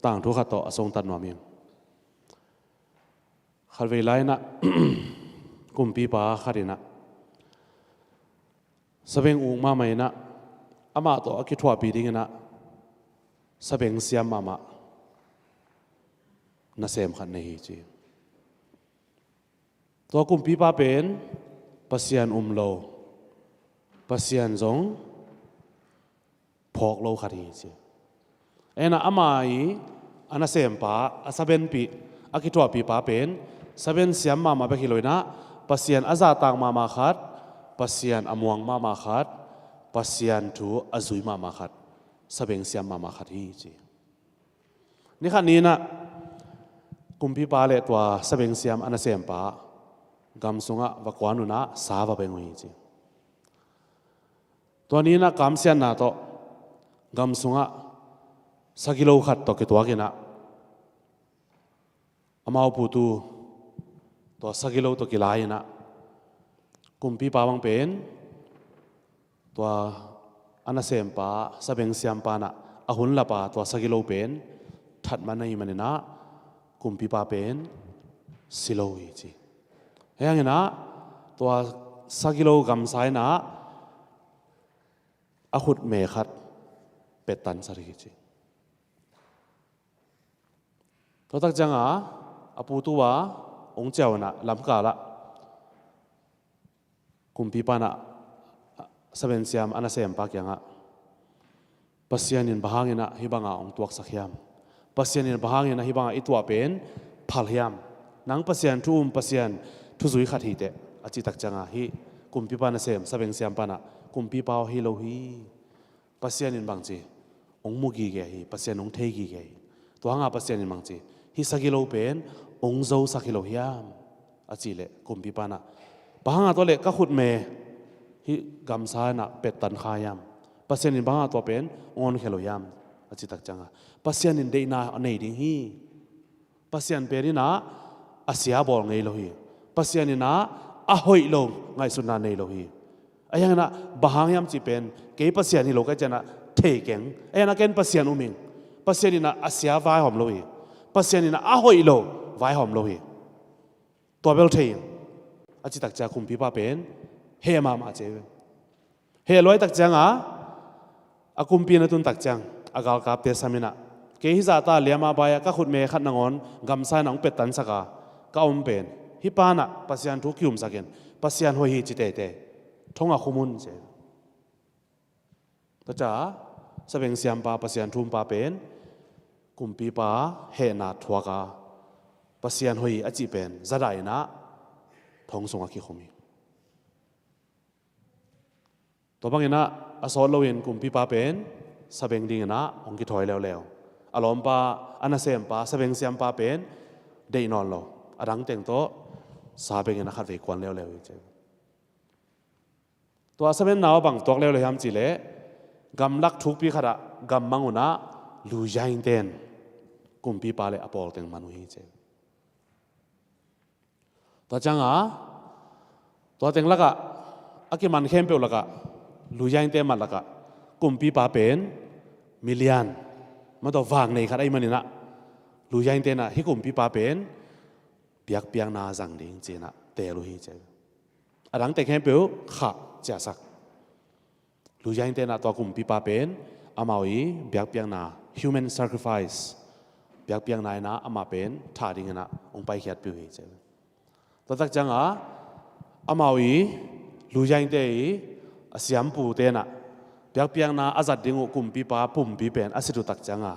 tangthu khat tawh a songtat nuam ing. Khatvei lai-in ah kumpipa khat in ah sabeng uk mahmah in ah amah tawh a kithuahpih dingin ah sabeng siam mahmah nasem khat nei hi ci. Tua kumpipa pen Pasian um lo, Pasian zong phawk lo khat hi ci. Ena ama i a nasempa, a sabenpih, a kithuahpihpa pen saben siam mahmah bek hi lo in ah Pasian a zahtak mahmah khat, Pasian a muang mahmah khat, Pasian thu a zui mahmah khat, sabeng siam mahmah khat hi ci. Nikhat ni-in ah kumpipa le tua sabeng siam a nasempa gam sungah va kuan un ah sa va beng uh hi ci. Tua ni-in ah kamsiatna tawh gam sungah sagilo khat tawh kituak in ah amau putu tua sagilo tawh kilai in ah kumpipa bang pen tua a nasempa, sabeng siampa in ah a hun lapa tua sagilo pen that man ahih manin ah kumpipa pen si lo hi ci. Ahi hangin ah tua sagilo gamsa in ah a khutme khat pettan sak hi ci. Tua tak ciangah a putu a hong ciau in ah lamkal ah kumpipa in ah saben siam a nasempa kiangah, Pasian in bang hangin ah hih banga hong tuaksak hiam? Pasian in bang hangin ah hih banga i tuah pen phal hiam? Nang Pasian thu um, Pasian thuzui khat hi teh, a cih tak ciangah hih kumpipa nasem, sabeng siampa in ah kumpipa aw, hi lo hi. Pasian in bang ci, hong mu gige hi, Pasian hong thei gige hi. Tua hanga Pasian in bang ci, hih sagilo pen hong zosak hi lo hiam? A cih leh kumpipa in ah, bang hanga tua leh ka khutme hih gamsa in ah pettan kha hiam? Pasian in bang hanga tua pen hong honkhia lo hiam? A cih tak ciangah Pasian in deihna a nei ding hi. Pasian pen in ah a sia bawl ngei lo hi. Pasian in ah a hoih lo ngaihsutna nei lo hi. Ahi hangin ah bang hang hiam cih pen kei Pasian hi lo ka hih ciangin ah thei keng. Ahi hangin ah ken Pasian um ing. Pasian in ah a sia vaihawm lo hi. Pasian in ah a hoih lo vaihawm lo hi. Tua bel thei ing, a cih tak ciang kumpipa pen heh mahmah ci hi. Heh luai tak ciangah a kumpi na tun tak ciang a galkapte sam in ah, kei hih zahta liama bai-a ka khutme khat nangawn gamsa in ah hong pettansak a ka om pen, hih pa in ah Pasian thu kiumsak in, Pasian hoih hi ci teitei, thong a khum un ci hi. Tua ciang sabeng siampa, Pasian thu umpa pen kumpipa hehna thuak a, Pasian hoih a cih pen zadah in ah thong sungah kikhum hi. Tua bangin ah a sawt loin kumpipa pen sabeng dingin ah hong kithawi leuleu. A lawmpa, a nasempa, sabeng siampa pen deih nawn lo. A dang teng tawh sabengin ah khatvei kuan leuleu hi ci. Tua a sabengna ah bang tuak leuleu hiam cih leh, gamlak thukpi khatah gammang un ah Lu Ying ten kumpipa le a pawl teng man uh hi ci. Tua ciangin, tua teng lakah, a kiman khempeuh lakah, Lu Ying te mat lakah, kumpipa pen milian, mah tawh vang nei khat ahih manin ah, Lu Ying ten ah hih kumpipa pen biakpiakna zang ding ci-in ah teel uh hi ci. A dang teng khempeuh khah ciahsak. Lu Ying ten ah tua kumpipa pen amau i biakpiakna, human sacrifice, biakpiakna in ah amah pen thah dingin ah hong paikhiatpih uh hi ci. Tua tak ciangin amau i Lu Ying te i a siampu ten ah biakpiakna a zat ding uh kumpipa pumpi pen a sit uh tak ciangin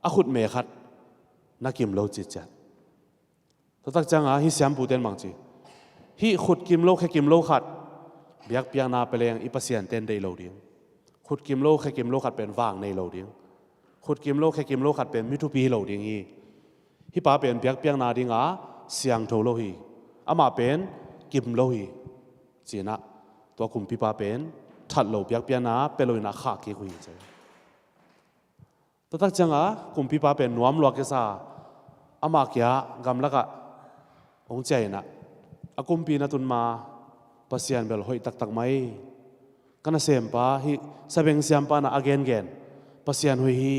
a khutme khat na kim lo citciat. Tua tak ciangin hih siampu ten bang ci, hih khut kim lo khe kim lo khat biakpiakna pia leng i Pasian ten deih lo ding. Khut kim lo khe kim lo khat pen vang nei lo ding. Khut kim lo khe kim lo khat pen mi thupi hi lo ding hi. Hih pa pen biakpiakna dingin siangtho lo hi. Amah pen kim lo hi. Ci-in ah tua kumpipa pen that lo, biakpiakna pia lo in ah khah kik uh hi ci. Tua tak ciangin kumpipa pen nuam lua kisa, amah kia gamlakah hong ciah in ah, a kumpi na tun ma, Pasian bel hoih taktak mai. Ka nasempa hih sabeng siampa in ah a gengen, Pasian hoih hi.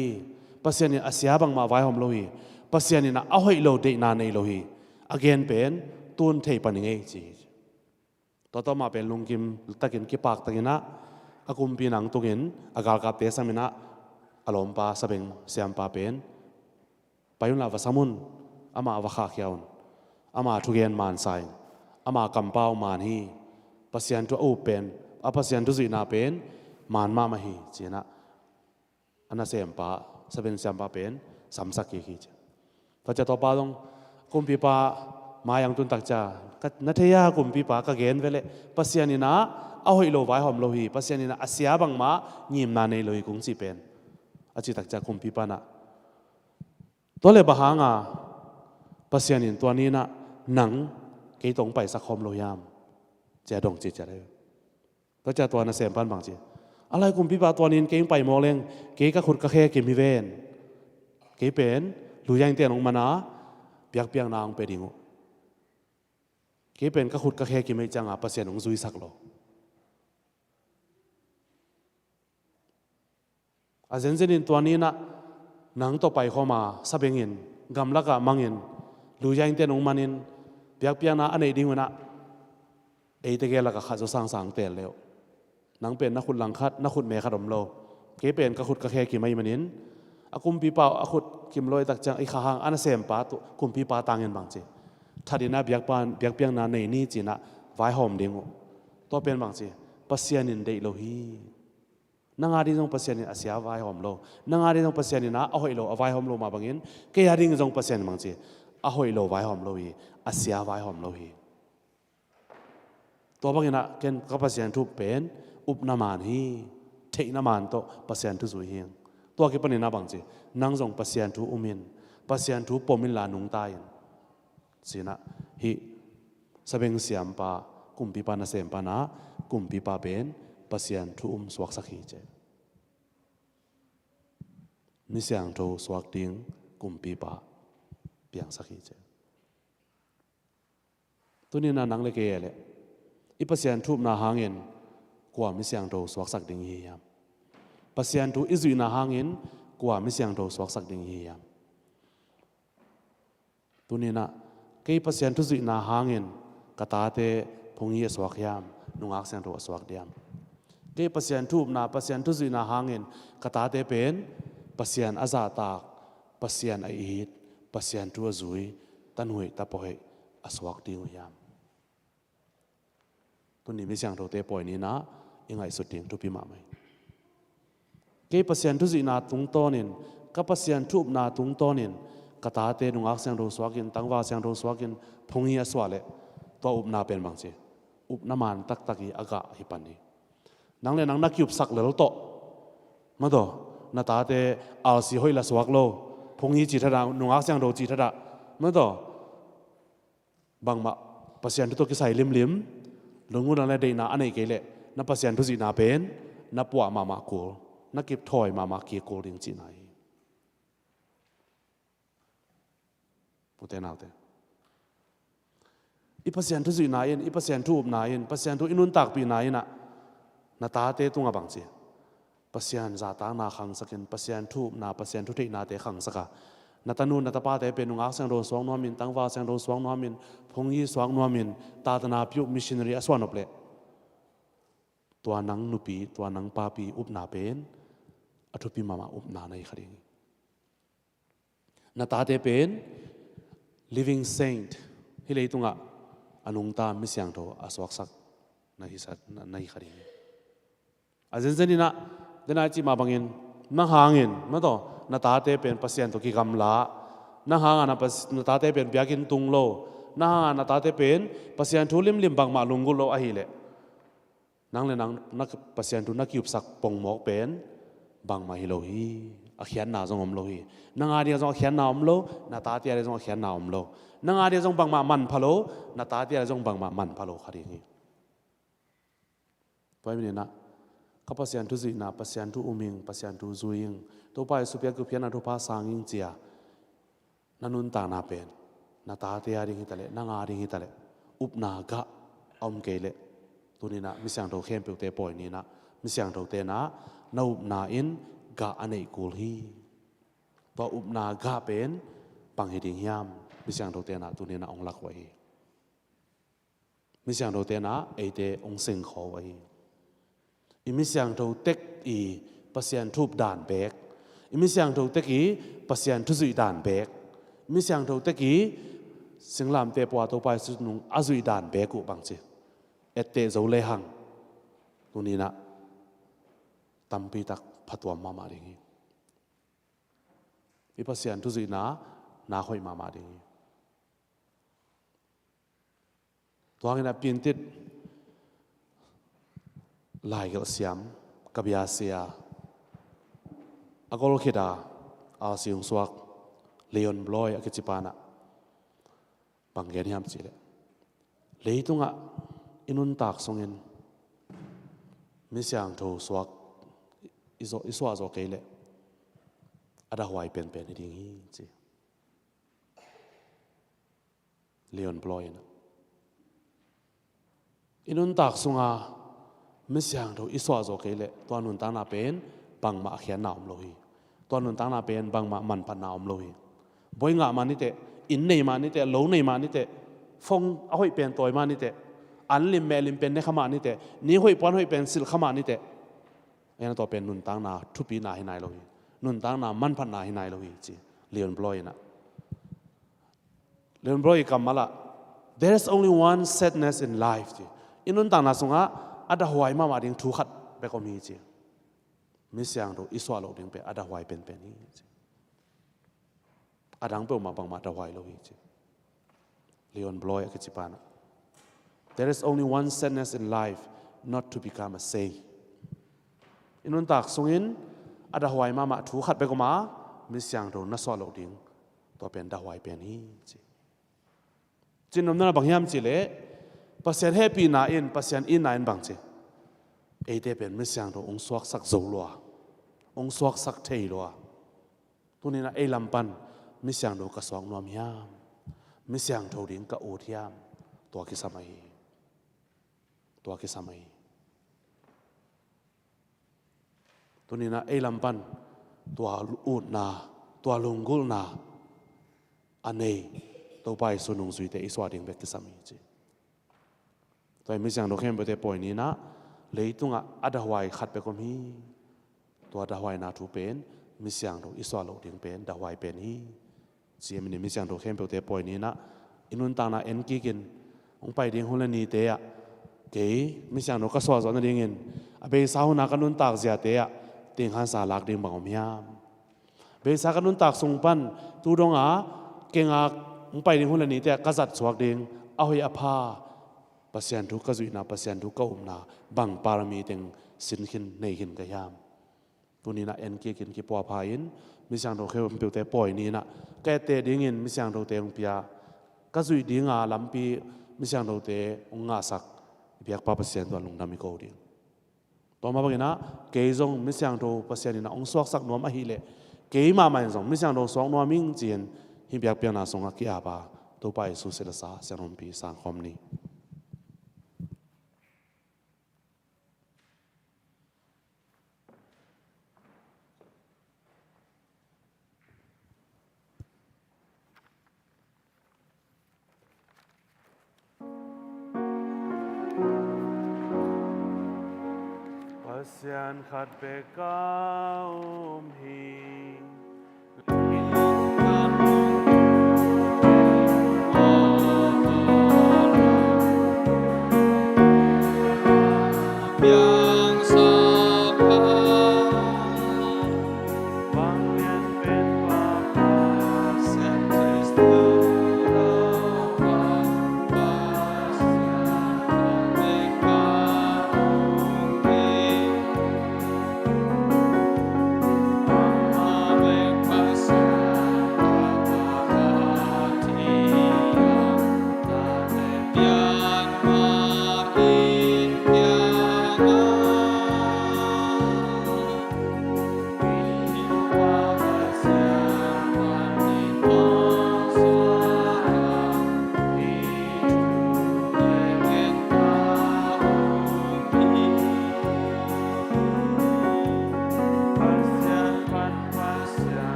Pasian in a sia bangmah vaihawm lo hi. Pasian in ah a hoih lo deihna nei lo hi. A gen pen tun thei pan i ngei ci hi. Tua tawh amah pen lungkim takin kipak takin ah a kumpi nang tungin a galkapte samin ah a lawmpa sabeng siampa pen, pai unla va sam un, amah va khahkhia un, ama thugen man sa in, ama kampau man hi. Pasian thu a up pen, a Pasian thu zuihna pen man mahmah hi ci-in ah a nasempa, sabeng siampa pen samsak kik hi ci. Tua ciang tua pa zong kumpipa mai-ah tun tak ciang, ka na thei a kumpipa, ka gen ve leh Pasian in ah a hoih lo vaihawm lo hi, Pasian in ah a sia bangmah ngimna nei lo hi kong ci pen, a cih tak ciang kumpipa in ah, tua leh bang hangin Pasian in tua ni-in ah nang kei tawh hong paisak khawm lo hiam, ci-a dong citciat hi. Tua ciang tua nasempa in bang ci, a lai kumpipa, tua ni-in kei hong pai mawk leng kei ka khut ka khe kim hi ven. Kei pen Lu Ying ten hong man a, biakpiakna hong pia ding uh. Kei pen ka khut ka khe kim ahih ciangin Pasian hong zuisak lo. A zenzen in tua ni-in ah nang tawh paikhawm a, sabeng in, gamlakah mang in, Lu Ying ten hong man in, biakpiakna a neih ding un ah, eite gel lakah khat zaw sangsang teel le uh. Nang pen na khut langkhat, na khutme khat om lo. Kei pen ka khut ka khe kim ahih manin, a kumpipa uh a khut kim lo ahih tak ciang, i kha hang a nasempa tawh kumpipa tangin bang ci, that in ah biakpa, biakpiakna nei ni ci-in ah vaihawm ding uh. Tua pen bang ci, Pasian in deih lo hi. Nang a ding zong Pasian in a sia vaihawm lo. Nang a ding zong Pasian in ah a hoih lo a vaihawm lo mah bangin, kei a ding zong Pasian in bang ci, a hoih lo vaihawm lo hi, a sia vaihawm lo hi. Tua bangin ah ken ka Pasian thu pen upna man hi. Theihna man tawh Pasian thu zui hi. Tua kipanin ah bang ci, nang zong Pasian thu um in, Pasian thu pom inla nungta in, ci-in ah hih sabeng siampa, kumpipa nasempa in ah kumpipa pen Pasian thu um suaksak hi ci. Mi siangtho suak ding kumpipa piangsak hi ci. Tuni-in ah nang le kei leh i Pasian thu upna hangin kua mi siangtho suaksak ding i hi hiam? Pasian thu i zuihna hangin kua mi siangtho suaksak ding i hi hiam? Tuni-in ah kei Pasian thu zuihna hangin ka tate phung hi a suak hiam, nungak siangtho a suak diam? Kei Pasian thu upna, Pasian thu zuihna hangin ka tate pen Pasian a zahtak, Pasian a it, Pasian thu a zui, tanuih tapoih a suak ding uh hiam? Tuni mi siangthote pawi ni-in ah i ngaihsut ding thupi mahmah hi. Kei Pasian thu zuihna tungtawnin Ka Pasian thu upna tungtawnin ka tate nungak siangtho suakin, tangval siangtho suakin, phung hi a suah leh, tua upna pen bang ci, upna man taktak hi a gah hi pan hi. Nang le nang na kiupsak lel tawh, mataw, na tate alsi hoih la suak lo, phung hi ci thadah, nungak siangtho ci thadah, mataw, bangmah Pasian thu tawh kisai limlim, lunggulhna le deihna a neih kei leh, na Pasian thu zuihna pen na puah mahmah kul, na kipthawi mahmah kik kul ding cihna hi. Ute naute, i Pasian thu zuihna in, i Pasian thu upna in, Pasian thu i nuntakpihna in ah, na tate tungah bang ci, Pasian zahtakna khangsakin, Pasian thu upna, Pasian thu theihnate khangsak a, na tanu na tapate pen nungak siangtho suak nuamin, tangval siangtho suak nuamin, phung hi suak nuamin, tatana piuk missionary a suah nop leh, tua nang nupi, tua nang papi upna pen a thupi mahmah upna na hi kha ding hi. Na tate pen living saint, hih leitungah a nungta mi siangtho a suaksak na hi sa, na, na hi kha ding hi. A zenzen in ah, den a i cih mah bangin, nang hangin, mataw, na tate pen Pasian tawh kigamla, nang hangah na pas-, na tate pen biakinn tung lo, nang hangah na tate pen Pasian thu limlim bangmah lunggulh lo ahih leh, nang le nang na Pasian thu na kiupsak pongmawk pen bangmah hi lo hi. A khiatna zong om lo hi. Nang a dingah zong a khiatna om lo, na tate a dingah zong a khiatna om lo. Nang a dingah zong bangmah manpha lo, na tate a dingah zong bangmah manpha lo kha ding hi. Tua ahih manin ah, ka Pasian thu zuihna, Pasian thu um ing, Pasian thu zui ing, Topa Jesu piak kiphiatna thupha sang ing ci-a na nuntakna pen na tate a ding hi taleh, nang a ding hi taleh, upna gah a om kei leh, tuni in ah mi siangtho khempeuhte pawi ni in ah, mi siangthote in ah na upna in gah a neih kul hi. Tua upna gah pen bang hi ding hiam, mi siangthote in ah tuni in ah hong lak uh ahi hi. Mi siangthote in ah eite hong seng khawm uh ahi hi. I mi siangtho tek i Pasian thu up dan beek, i mi siangtho tek i Pasian thu zuih dan beek, i mi siangtho tek i singlamteh pua Topa Jesu nung a zuih dan beek uh bang ci, etteh zo lehang, tuni in ah tampi tak phatuam mahmah ding hi. I Pasian thu zuihna nak hoih mahmah ding hi. Tua hangin a piantit laigelh siam, ka biasia, a gol khit a alsi hong suak Leon Bloy a kici pa in ah bang gen hiam cih leh, leitungah i nuntak sungin mi siangtho suak i, i suah zawh kei leh, a dahhuai penpen hi ding hi ci. Leon Bloy in ah, i nuntak sunga mi siangtho i suah zawh kei leh, tua nuntakna pen bangmah a khiatna om lo hi. Tua nuntakna pen bangmah manphatna om lo hi. Bawi ngah mah ni teh, inn nei mah ni teh, lo nei mah ni teh, phone a hoih pen tawi mah ni teh, an lim meh lim pen ne kha mah ni teh, ni hoih puan hoih pen silh kha mah ni teh, a hih hangin tua pen nuntakna thupina hi nai lo hi. Nuntakna manphatna hi nai lo hi ci. Leon Bloy in ah, Leon Bloy i kammal ah, "There is only one sadness in life," ci. I nuntakna sungah a dahhuai mahmah ding thu khat bek om hi ci. Mi siangtho i suah loh ding pen a dahhuai penpen hi ci. A dang peuhmah bangmah dahhuai lo hi ci. Leon Bloy a kici pa in ah, "There is only one sadness in life, not to become a saint." I nuntak sungin a dahhuai mahmah thu khat bek om a, mi siangtho na suah loh ding, tua pen dahhuai pen hi ci. Cinopna bang hiam cih leh, Pasian hehpihna in, Pasian itna in bang ci, eite pen mi siangtho hong suaksak zo lua, hong suaksak thei lua. Tuni in ah ei lam pan mi siangtho ka suak nuam hiam, mi siangtho ding ka ut hiam, tua kisam ahi hi. Tua kisam ahi hi. Tuni in ah ei lam pan tua utna, tua lunggulhna a nei Topa Jesu nungzuite i suah ding bek kisam hi ci. Tua hi, mi siangtho khempeuhte pawi ni in ah, leitungah a dahhuai khat bek om hi. Tua dahhuaina thu pen mi siangtho i suah loh ding pen dahhuai pen hi. Ci hi. Amen. Mi siangtho khempeuhte pawi ni in ah, i nuntakna en kikin hong pai ding hun le nite ah, kei mi siangtho ka suah zawh nadingin a beisa hun a ka nuntak ziate ah, tengkhansa lak ding bang om hiam? Beisa ka nuntak sung pan tu donga kei nga hong pai ding hun le nite ah ka zat suak ding a hoih a pha, Pasian thu ka zuihna, Pasian thu ka upna, bang parami teng sin khin, nei khin ka hiam? Tuni-in ah en kik in, kipuapha in, misiangtho khempeuhte pawi ni-in ah ka etteh dingin misiangthote hong pia, ka zuih dinga lampi misiangthote hong ngahsak i biakpa Pasian tungah lungdam i ko ding. Tua mah bangin ah kei zong misiangtho Pasian in ah hong suaksak nuam ahih leh kei mahmah in zong misiangtho suak nuam ing ci-in hih biakpiakna sungah ki-ap a, Topa Jesu silh a sa siangtho pumpi sang khawm ni. Pasian khat bek a um hi.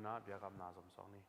ah biakamna zom sawk ni.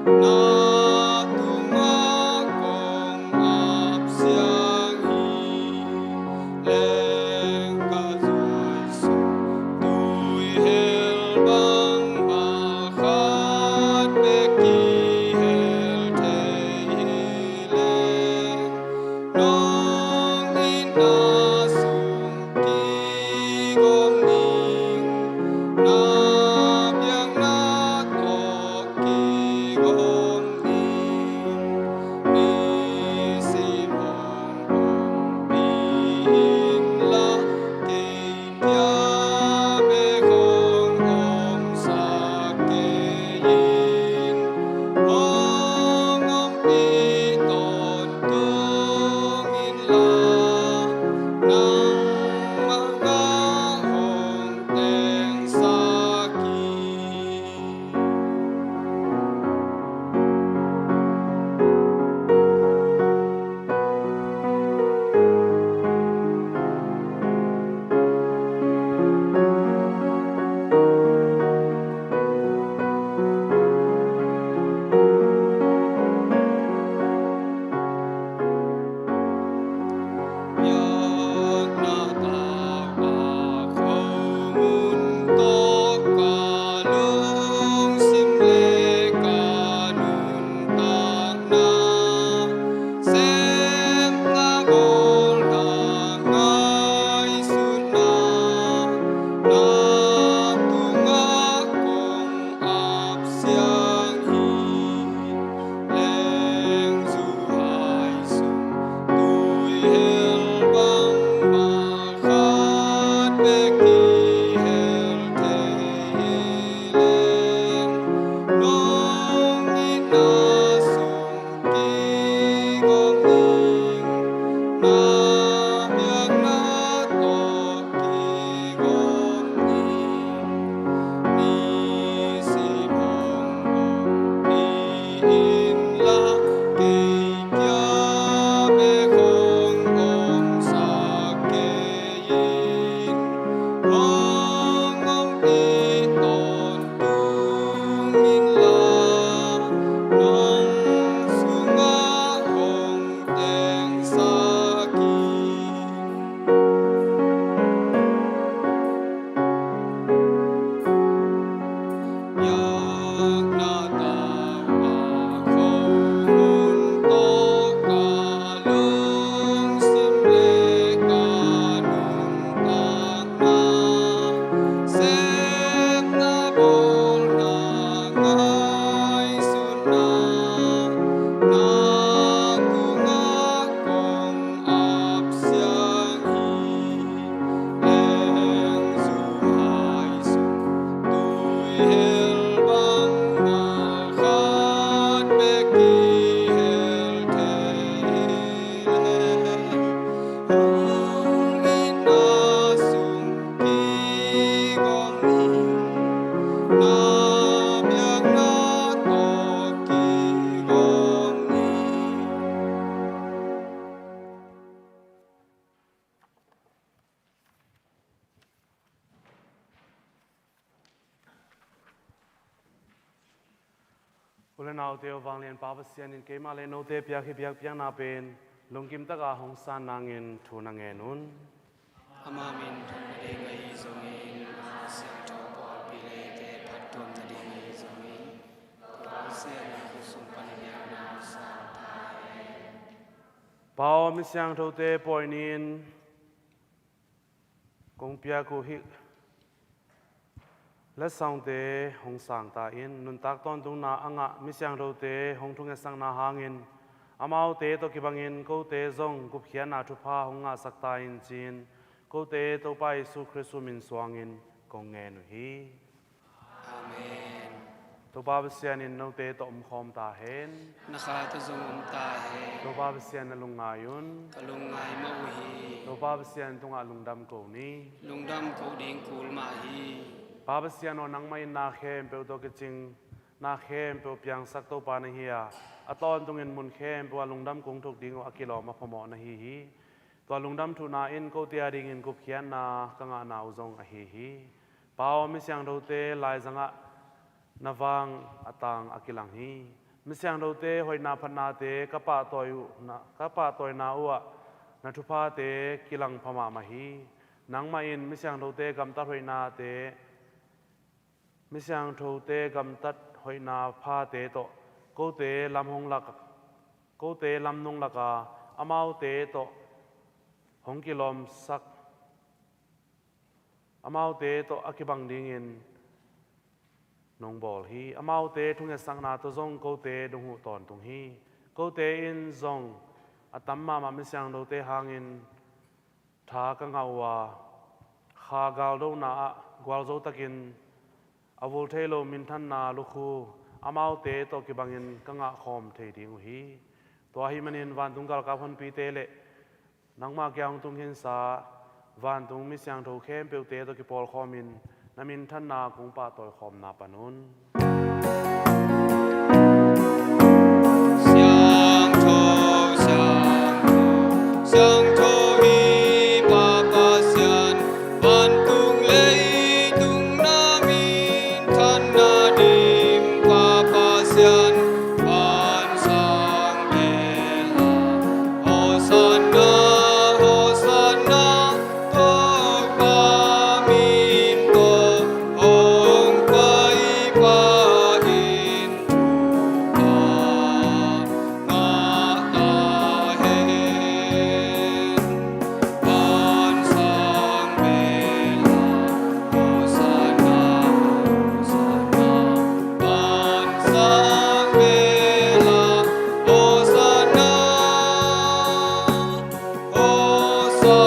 Na tungah kong ap siang hi leng, ka zui sung tui hel bang, mal khat bek kihel thei hi leng, nong itna sung kigawm ning, na biakna tawh kigawm ning. Nisim hong ompih inla, kei kia bek hong omsak kei in. Hong ompih tawntung inla, nangmah ngah hong tengsak in. Biakna tau a khomun tawh ka lungsim le ka nuntakna, sepna, bawlna, ngaihsutna, na tungah kong ap siang hi leng, zu hai sung tui hel bang, mal khat bek kihel thei hi leng, nong itna sung kigawm ning, na biakna tawh kigawm ning. Nisim hong ompih inla, kei kia bek hong omsak kei in. Hong ompih tawntung inla, nang sungah hong tengsak in. Biakna tau a khomun tawh ka lungsim le ka nuntakna, sepna, bawlna, ngaihsutna, na tungah kong ap siang hi leng, zu hai sung tui hel bang, mal khat bek kihel thei hi leng, hong itna sung kigawm ning, na biakna tawh kigawm ning. U le naute, vanglianpa Pasian in keimah le note piak hih biakpiakna pen lungkim taka hong san nangin thu na ngen un. Ama min thang nading ahi zongin, ama siangtho pawlpi le eite phattuam nading ahi zongin, tua Pasian in khut sung pan i biakna hong san ta hen. Pa aw, mi siangthote pawi ni-in kong piak uh hih letsongte hong sang ta in. Nuntak tawntungna a ngah mi siangthote hong thungetsakna hangin amaute tawh kibangin kote zong gupkhiatna thupha hong ngahsak ta in ci-in kote Topa Jesu Khrist min suangin kong ngen uh hi. Amen. Topa Pasian in note tawh omkhawm ta hen. Na kha tawh zong om ta hen. Topa Pasian na lungngai un. Ka lungngai mah uh hi. Topa Pasian tungah lungdam ko ni. Lungdam ko ding kul mah hi. Pa Pasian aw, nangmah in na khempeuh tawh kicing, na khempeuh piangsak Topa na hi a, a tawntungin mun khempeuh ah lungdam kong thuk ding uh a kilawm a phamawh na hi hi. Tua lungdam thuhna in kote a dingin gupkhiatna ka ngahna uh zong ahi hi. Pa aw, mi siangthote laizangah na vang a tang a kilang hi. Mi siangthote hoihna phatnate ka pahtawi uh na, ka pahtawina uh ah na thuphate kilang pha mahmah hi. Nangmah in mi siangthote gamtat hoihnate, mi siangthote gamtat hoihna phate tawh kote lam hong lak, kote lam nong lak a, amaute tawh hong kilawmsak, amaute tawh a kibang dingin nong bawl hi. Amaute thungetsakna tawh zong kote dong huh tawntung hi. Kote in zong a tam mahmah mi siangthote hangin tha ka ngah uh a, kha galdona ah gualzo takin a vul thei lo minthanna lukhu amaute tawh kibangin ka ngahkhawm thei ding uh hi. Tua ahih manin vantung galkap honpite le nangmah kiang hong tung khinsa vantung mi siangtho khempeuhte tawh kipawlkhawmin na minthanna kong pahtawi khawmna pan un. Siangtho, siangtho, siangtho hi Pa Pasian, vantung leitung na minthanna dim Pa Pasian, van sang bel a. Hosanna, Hosanna, Topa min tawh hong pai pa in thupha ngah ta hen. Van sang bel a, Hosanna, Hosanna, van sang bel a, Hosanna, Hosanna.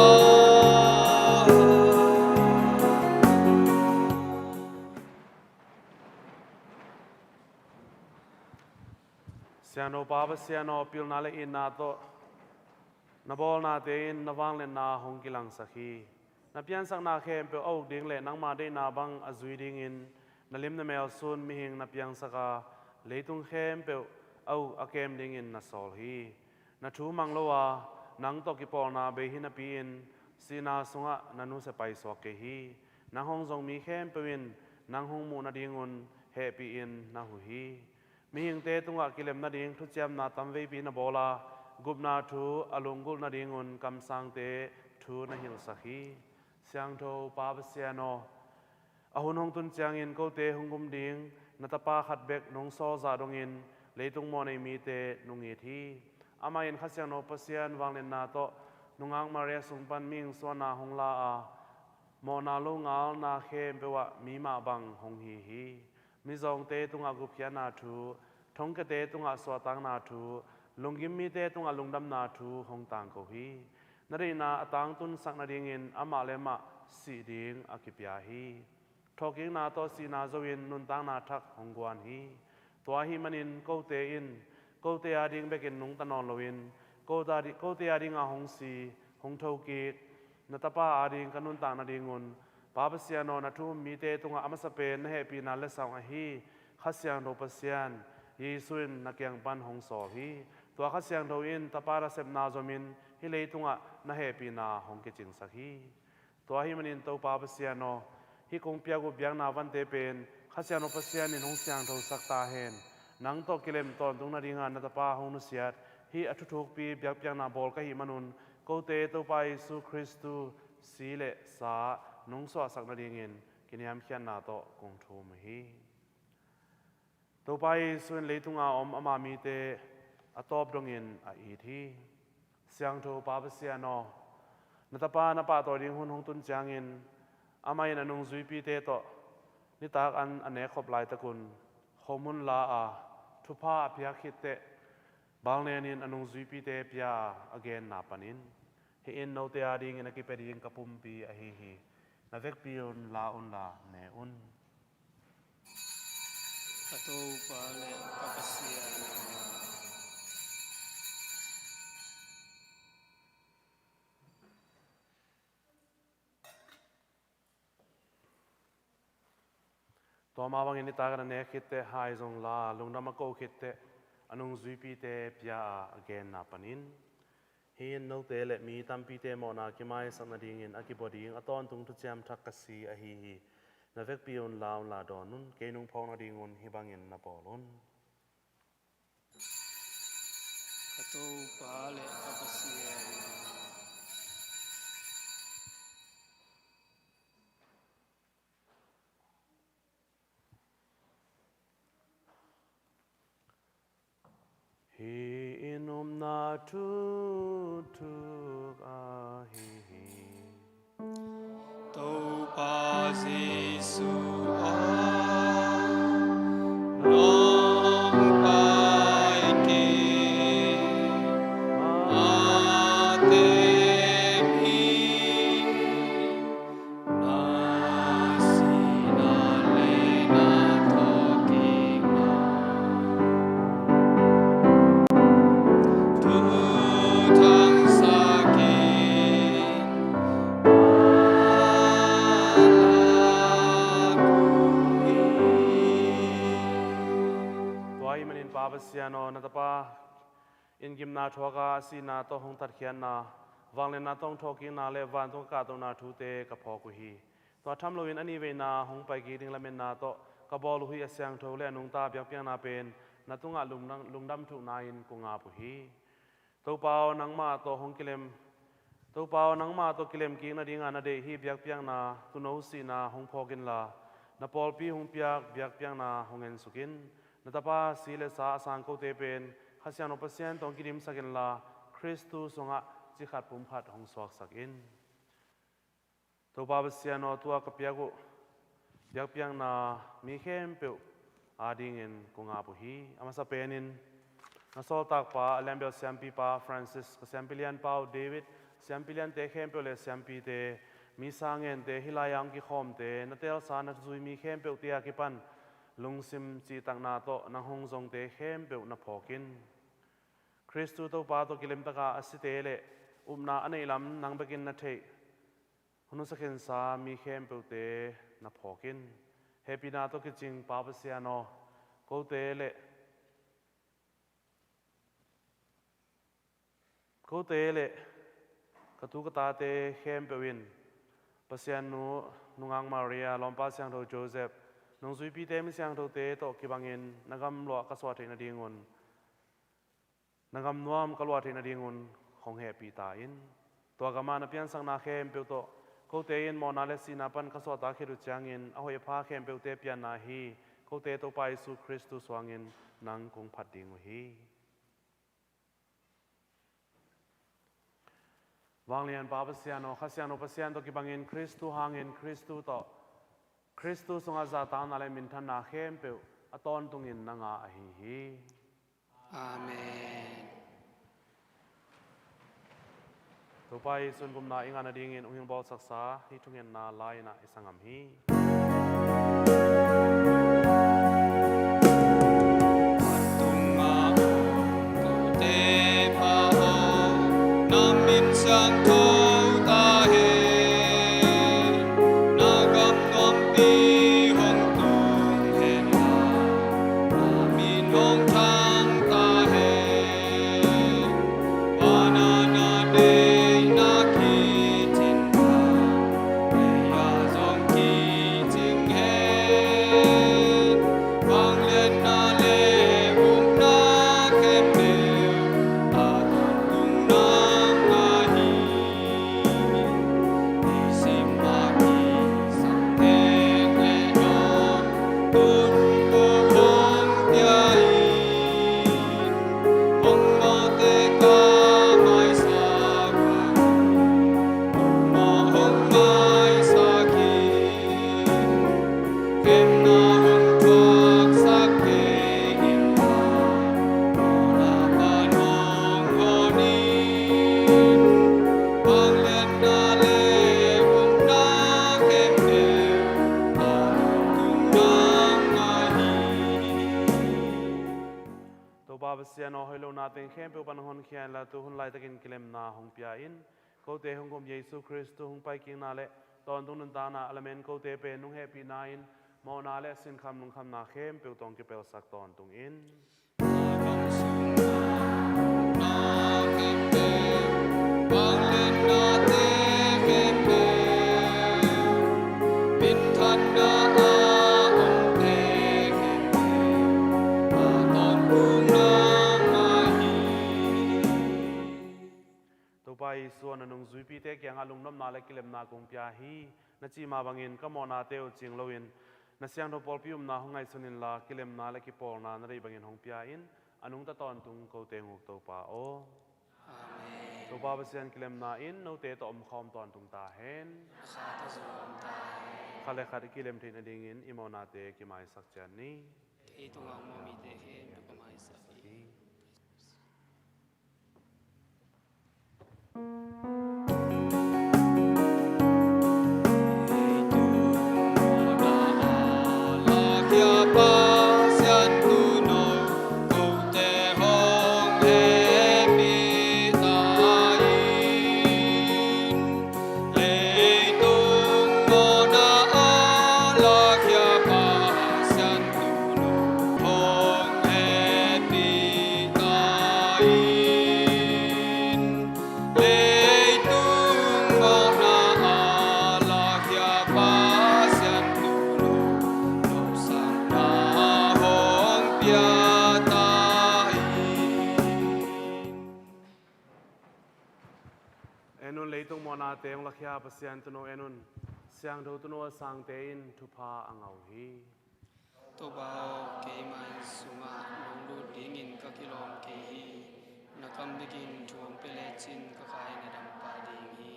Siangtho Pa Pasian aw, pilna le itna tawh na bawlnate in na vangliatna hong kilangsak hi. Na piansakna khempeuh a uk ding le nangma deihna bang a zui dingin na lim na mel sun mihing na piangsak a, leitung khempeuh a uk a kem dingin na sawl hi. Na thu mang lo a, nang tawh kipawlna bei hi napi-in sihna sungah na nusia paisuak kei hi. Nang hong zong mi khempeuh in nang hong muh nadingun hehpih-in na huh hi. Mihingte tungah kilem nading thuciamna tamveipi na bawl a, gupna thu a lunggulh nadingun kamsangte thu na hilhsak hi. Siangtho Pa Pasian aw, a hun hong tun ciangin kote hong gum ding na Tapa khat bek nong sawlzah dongin leitung mawhnei mite nong it hi. Amah in Kha Siangtho Pasian vangliatna tawh nungak Maria sung pan mihing suahna hong la a, mawhna lo ngalna khempeuh ah mi mah bang hong hi hi. Mizawngte tungah gupkhiatna thu, thongkiate tungah suahtakna thu, lunggim mite tungah lungdamna thu hong tangko hi. Na deihna a tangtunsak nadingin amah le amah sih ding a kipia hi. Thawhkikna tawh sihna zo-in nuntakna thak hong guan hi. Tua ahih manin kote in kote ading bekin nungta nawn loin kote adi-, kote adinga hong si, hong thokik na Tapa ading ka nuntak nadingun Pa Pasian aw, na thu um mite tungah a masa pen na hehpihna letsong ahi Kha Siangtho Pasian Jesu in na kiang pan hong sawl hi. Tua Kha Siangtho in Tapa nasepna zomin hih leitungah na hehpihna hong kicingsak hi. Tua ahih manin Topa Pasian aw, hih kong piak uh biakna vante pen Kha Siangtho Pasian in hong siangthosak ta hen. Nang tawh kilem tawntung nadinga na Tapa hong nusiat hih a thuthukpi biakpiakna bawl ka hih manun kote Topa Jesu Khristu si le sa nong suahsak nadingin kiniamkhiatna tawh kong thum uh hi. Topa Jesu in leitunga om ama mite a tawp dongin a it hi. Siangtho Pa Pasian aw, na Tapa na pahtawi ding hun hong tun ciangin amah in a nungzuipite tawh nitak an a nekkhop laitakun khomun la a thupha a piak khitteh balnenin a nungzuipite pia a a genna panin, hih in note adingin a kipia ding ka pumpi ahi hi. Na vekpi un la unla ne un. Ka Topa le ka Pasian aw. Tua mah bangin nitak an a nek khitteh hai zong la, lungdam a ko khitteh a nungzuipite pia a a genna panin, hih in note le mi tampite mawhna kimaisak nadingin a kibua ding a tawntung thuciam thak ka si ahi hi. Na vekpi un la unla dawn un. Kei nung phawk nadingun hih bangin na bawl un. Ka Topa le ka Pasian aw. Hih in upna thuk thuk ahi hi. Topa Jesu aw, nong pai kik a teng hi. Na sihna le na thawhkikna thu thangsak in, a lak uh hi. Tua ahih manin Pa Pasian aw, na Tapa in gimna thuak a, a sihna tawh hong tatkhiatna, vangliatna tawh hong thawhkikna le vantung a kahtohna thute ka phawk uh hi. Tua tham loin a nihveina hong paikik ding lametna tawh ka bawl uh hi. A siangtho le a nungta biakpiakna pen na tungah lungdam, lungdam thuhna in kong ap uh hi. Topa aw, nangmah tawh hong kilem, Topa aw, nangmah tawh kilemkik nadinga na deih hih biakpiakna, tuuno sihna hong phawk inla, na pawlpi hong piak biakpiakna hong ensuk in. Na Tapa si le sa a sang kote pen Kha Siangtho Pasian tawh hong kidimsak inla, Khristu sungah cikhat pumkhat hong suaksak in. Topa Pasian aw, tua ka piak uh biakpiakna mi khempeuh adingin kong ap uh hi. A masa penin na sawltakpa, a lianbel siampipa Francis, ka siampi lianpa uh David, siampi liante khempeuh le siampite, misa ngente, hih lai-a hong kikhawmte, na teelsa na zui mi khempeuhte a kipan lungsim cihtakna tawh nang hong zongte khempeuh na phawk in. Khristu Topa tawh kilemtaka a site le upna a neihlam nang bekin na theih, hun nusia khinsa mi khempeuhte na phawk in. Hehpihna tawh kicing Pa Pasian aw, kote le, kote le ka tu ka tate khempeuh in Pasian nu, Nungak Maria, Lawmpa Siangtho Joseph, nungzuipite, mi siangthote tawh kibangin na gam luah ka suah theih nadingun, na gam nuam ka luah theih nadingun hong hehpih ta in. Tua gamah na piansakna khempeuh tawh kote in mawhna le sihna pan ka suahtak khit uh ciangin a hoih a pha khempeuhte pianna ahi kote Topa Jesu Khristu suangin nang kong phat ding uh hi. Vanglian Pa Pasian aw, Kha Siangtho Pasian tawh kibangin Khristu hangin Khristu tawh, Khristu sungah zahtakna le minthanna khempeuh a tawntungin na ngah ahi hi. Amen. Topa Jesuh in gupna i ngah nadingin hong hilh bawlsaksa hih thungetna la-in ah i sa ngam hi. Vantung a om kote Pa aw, na min siangtho ta hen. Na gam nuampi hong tung hen la, na min hong thang ta hen. Vanah na deihna kicing ta, kei-ah zong kicing hen. Vangliatna le upna khempeuh a tawntung nang ahi. Nisim a kisam teng le dawn tun ko hong pia hi. Pa Pasian aw, hoih lohna teng khempeuh pan hong honkhia inla, tu hun laitakin kilemna hong pia in. Kote hong gum Jesu Khrist thu hong paikikna le tawntung nuntakna a lamen kote pen nong hehpihna in mawhna le sinkham lungkhamna khempeuh tawh hong kipelsak tawntung in. Topa Jesu aw, na nungzuipite kiangah lungnopna le kilemna kong pia hi. Na cih mah bangin ka mawhnate uh cing loin na siangtho pawlpi upna hong ngaihsun inla, kilemna le kipawlna na deih bangin hong pia in. A nungta tawntung kote hong uk Topa aw. Amen. Topa Pasian kilemna in note tawh omkhawm tawntung ta hen. Kha tawh zong om ta hen. Khat le khat i kilem theih nadingin i mawhnate kimaisak ciat ni. Kei tungah hong mawh mite khempeuh ka maisak hi. Leitung mawhna a lakhia Pasian tuuno hong hehpih ta in. Leitung mawhna a lakhia Pasian tuuno nopsakna hong pia ta in. En un, leitung mawhnate hong lakhia Pasian tuuno en un. Siangtho tuuno a sangte in thupha a ngah uh hi. Topa aw, keima inn sungah nong lut dingin ka kilawm kei hi. Na kam bikin thu hong pia lecin ka kha in a dam pah ding hi.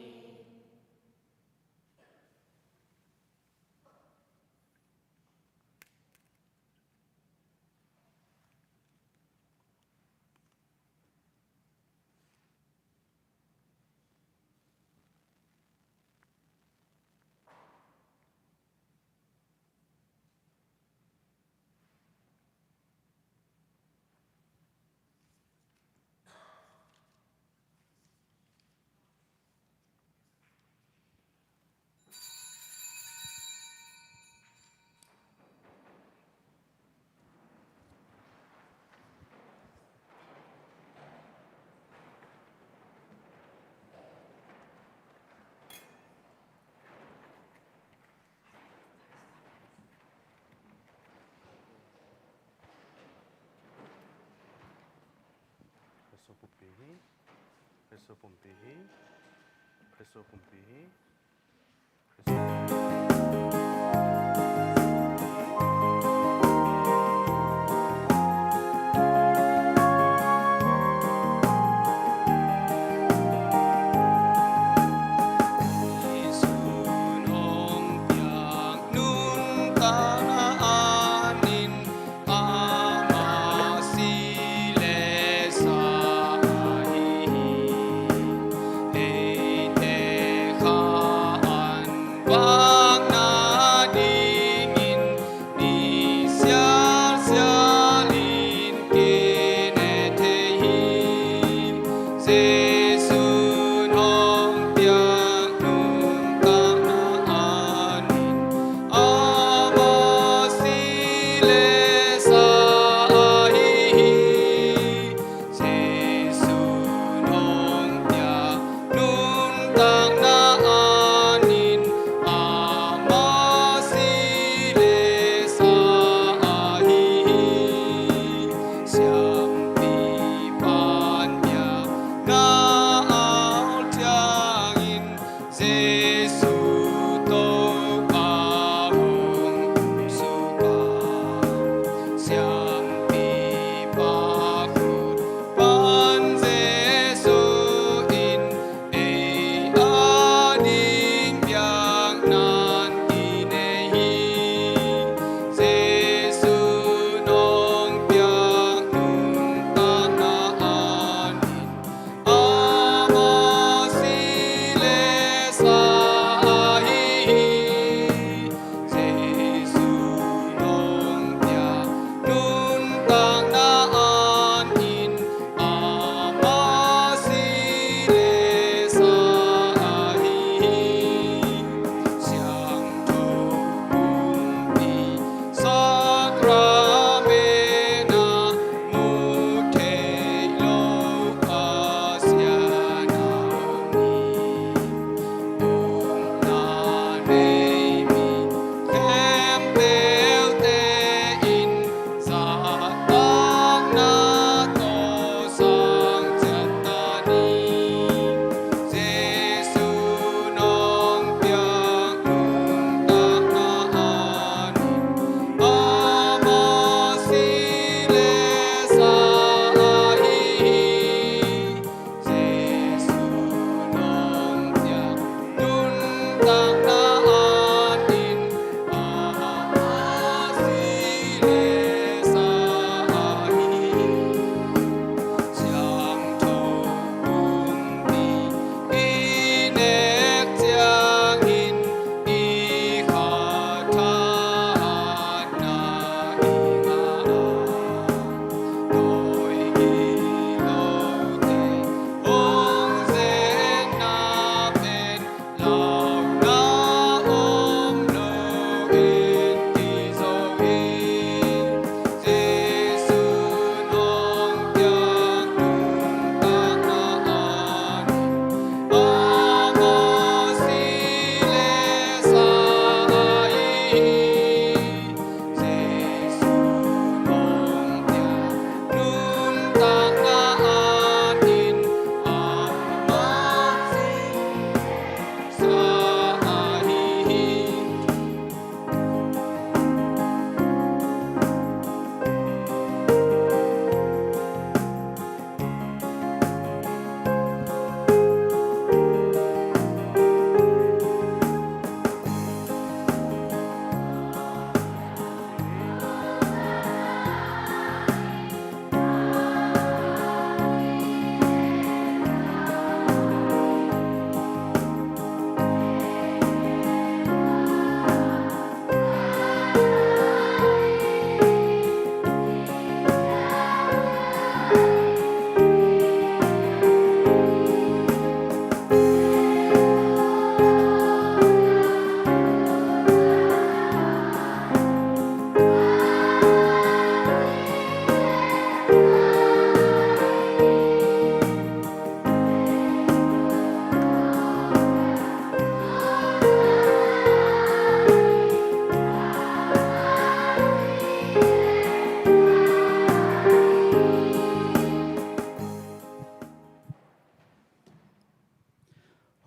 Khrist pumpi hi. Khrist pumpi hi. Khrist pumpi hi.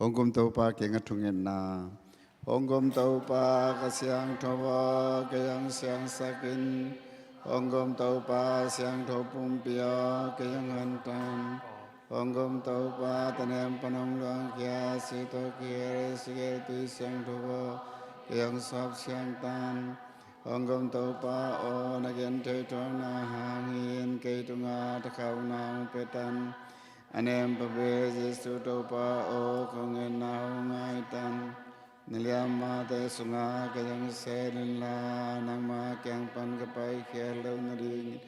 Hong kum Topa kiangah thungetna. Hong kum Topa ka siangtho aw, kei hong siangsak in. Hong kum Topa siangtho pumpi aw, kei hong hontan. Hong kum Topa tanem pan hong luangkhia, si tawh kihel, si kihel tui siangtho aw, kei hong suahsiang tan. Hong kum Topa aw, na gentheih thuakna hangin kei tungah thakhauhna hong pia tan. A nem pha pen Jesu Topa aw, ka hong ngetna hong ngai tan. Na liammate sungah kei hong sem inla, nangma kiang pan ka paikhia loh nadingin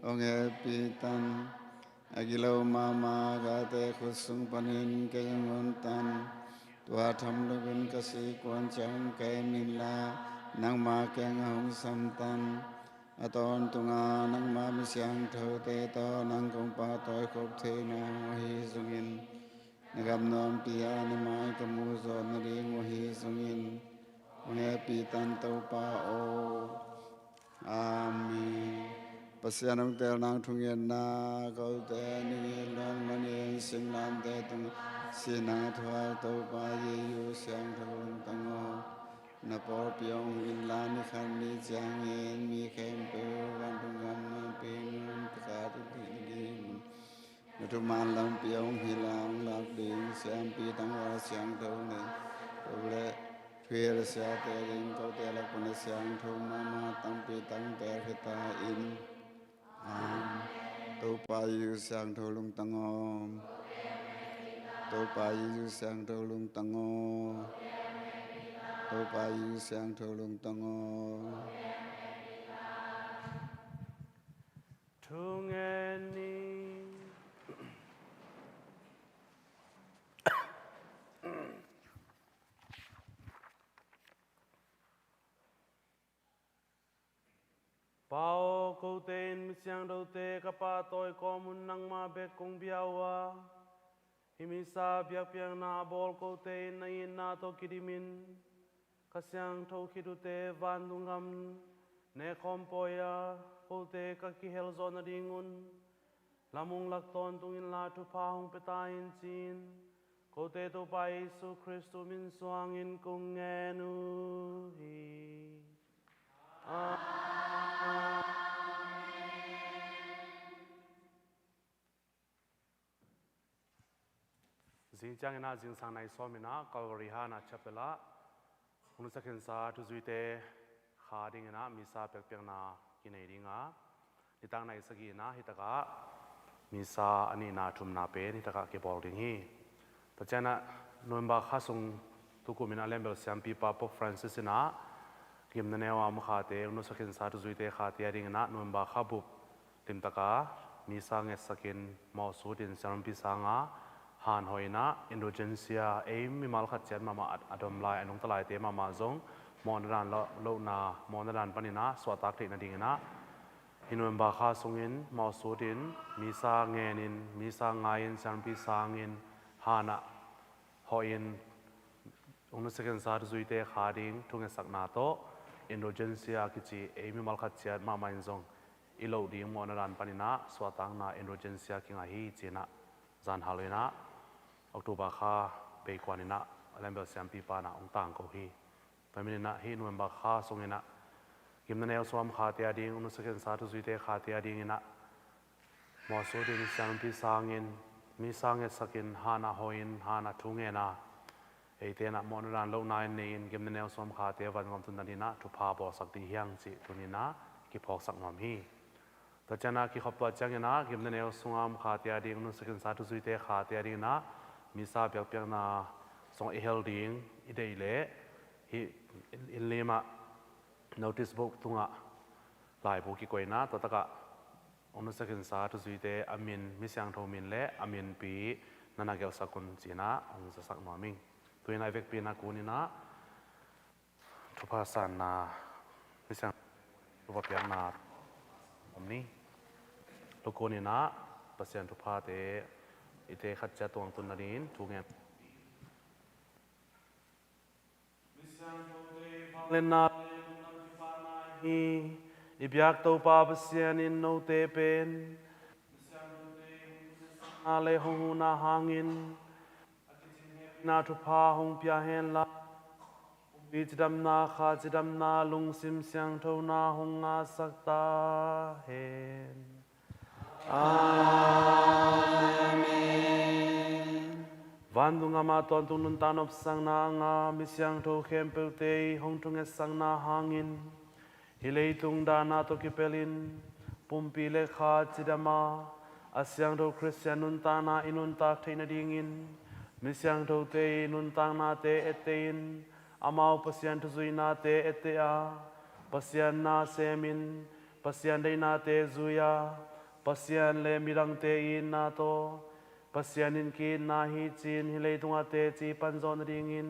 hong hehpih tan. A gilo mahmah galte khut sung panin kei hong hontan. Tua tham loin ka sih kuan ciang hong kem inla, nangma kiangah hong samtan. A tawntungah nangma mi siangthote tawh nang kong pahtawi khop theihna hong ahi zongin, na gam nuampi-ah na mai ka mu zawh nading uh ahi zongin, hong hehpih tan Topa aw. Amen. Pasian hong teel nang thungetna. Kote nih ngilh luang manin singlamteh tungah sihna thuak Topa Jesu siangtho lungtang aw. Na pawlpi hong huh inla, ni khat ni ciangin mi khempeuh vantung gam nuampi nuntakah tun theih nadingun na thuman lampi hong hilh a hong lak ding siampi tangval siangtho nei ko leh, thuhilh siate ding kote lak pan a siangtho mahmah tampi tang teel khita in. Amen. Topa Jesu siangtho lungtang aw. Topa Jesu siangtho lungtang aw. Topa Jesu siangtho lungtang aw. Thungen ni. Pa aw, kote in mi siangthote ka pahtawi kawm un nangma bek kong bia uh a, hih misa biakpiakna a bawl kote in na itna tawh kidimin, ka siangtho khit uhte vantung gam nekkhawm pawi-a kote ka kihel zawh nadingun lamung lak tawntung inla thupha hong pia ta in ci-in, kote Topa Jesu Khristu min suangin kong ngen uh hi. Amen. Zing ciangin ah, zingsang nai sawmin ah, Calvary Hana Chapel ah hong nusia khinsa thuzuite kha dingin ah misa biakpiakna kinei ding a, nitak nai sagih in ah hitakah misa a nihna thumna pen hitakah kibawl ding hi. Tua ciangin ah November kha sung tukum in ah Lembel siampipa Pope Francis in ah gimna neu a om khate, hong nusia khinsa thuzuite khate a dingin ah November kha bup limtaka misa ngetsakin mawhsut in sialpi sanga hanhawh in ah indulgencia, ei mimal khat ciat mahmah a, a dom lai, a nungta laite mahmah zong mawhna dan lo, lohna, mawhna dan panin ah suahtak theih nadingin ah hih November kha sungin mawhsut in misa ngenin, misa ngai-in, sialpi sangin, hanah hawhin, hong nusia khinsa thuzuite kha ding thungetsakna tawh, indulgencia kici ei mimal khat ciat mahmah in zong i loh ding mawhna dan panin ah suahtakna indulgencia kinga hi ci-in ah zanhal in ah October kha bei kuan in ah Lembel siampipa in ah hong tangko hi. Tua manin ah hih November kha sungin ah gimna neu sung a om khate a ding, hong nusia khinsa thuzuite khate a dingin ah mawhsut in sialpi sangin, misa ngetsakin, hanah hawhin, hanah thu ngen a, eite in ah mawhna dan lohna in nei-in gimna neu sung a om khate vangam tun nadingin ah thupha bawlsak ding hi hang cih tuni in ah kiphawksak nuam hi. Tua ciangin ah kikhop tua ciangin ah gimna neu sung a om khate a ding, hong nusia khinsa thuzuite khate a dingin ah misa biakpiakna sung i hel ding i deih leh hih inn, inn lim ah notice board tungah laibu kikoih in ah tua takah hong nusia khinsa thuzuite a min, mi siangtho min le a minpi na na gelhsak un ci-in ah hong zasak nuam ing. Tu-in ah i vekpi in ah kun in ah thupha sanna, mi siangtho thupha piakna om ni. Tua kun in ah Pasian thuphate eite khat ciat tuang tun nadingin thu ngen. Lenna le lungdam kipahna hi. I biak Topa Pasian in note pen na le hong huhna hangin a kicing heh na thupha hong pia hen la, pumpi cidamna, kha cidamna, lungsim siangthona hong ngahsak ta hen. Amen. Vantung Ama tawntung nuntak nopsakna a ngah mi siangtho khempeuhte i hong thungetsakna hangin, hih leitung dahna tawh kipelin pumpi le kha cidam a, a siangtho Khristian nuntakna i nuntak theih nadingin mi siangthote i nuntaknate etteh in, amau Pasian thuzuihnate etteh a, Pasian na semin, Pasian deihnate zui a, Pasian le midangte itna tawh Pasian in ki-itna hi ci-in hih leitungah teci panzawh nadingin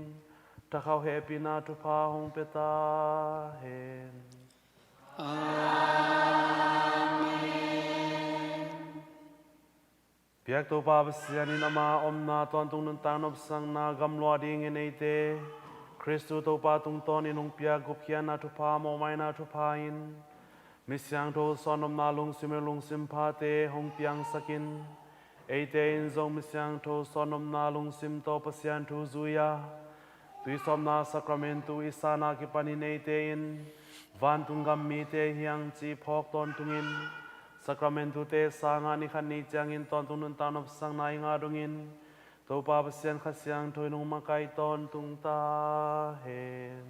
thakhauh hehpihna thupha hong pia ta hen. Amen. Biak Topa Pasian in ama omna tawntung nuntak nopsakna gamluah dingin eite Khristu Topa tungtawnin hong piak gupkhiatna thupha, mawhmaina thupha in mi siangtho sawnnopna lungsim le lungsim phate hong piangsakin, eite in zong mi siangtho sawnnopna lungsim tawh Pasian thu zui a, tuisawpna sakramentu i sanna kipanin eite in vantung gam mite hi hang cih phawk tawntungin, sakramentute sangah ni khat ni ciangin tawntung nuntak nopsakna i ngah dongin Topa Pasian Kha Siangtho in hong makaih tawntung ta hen.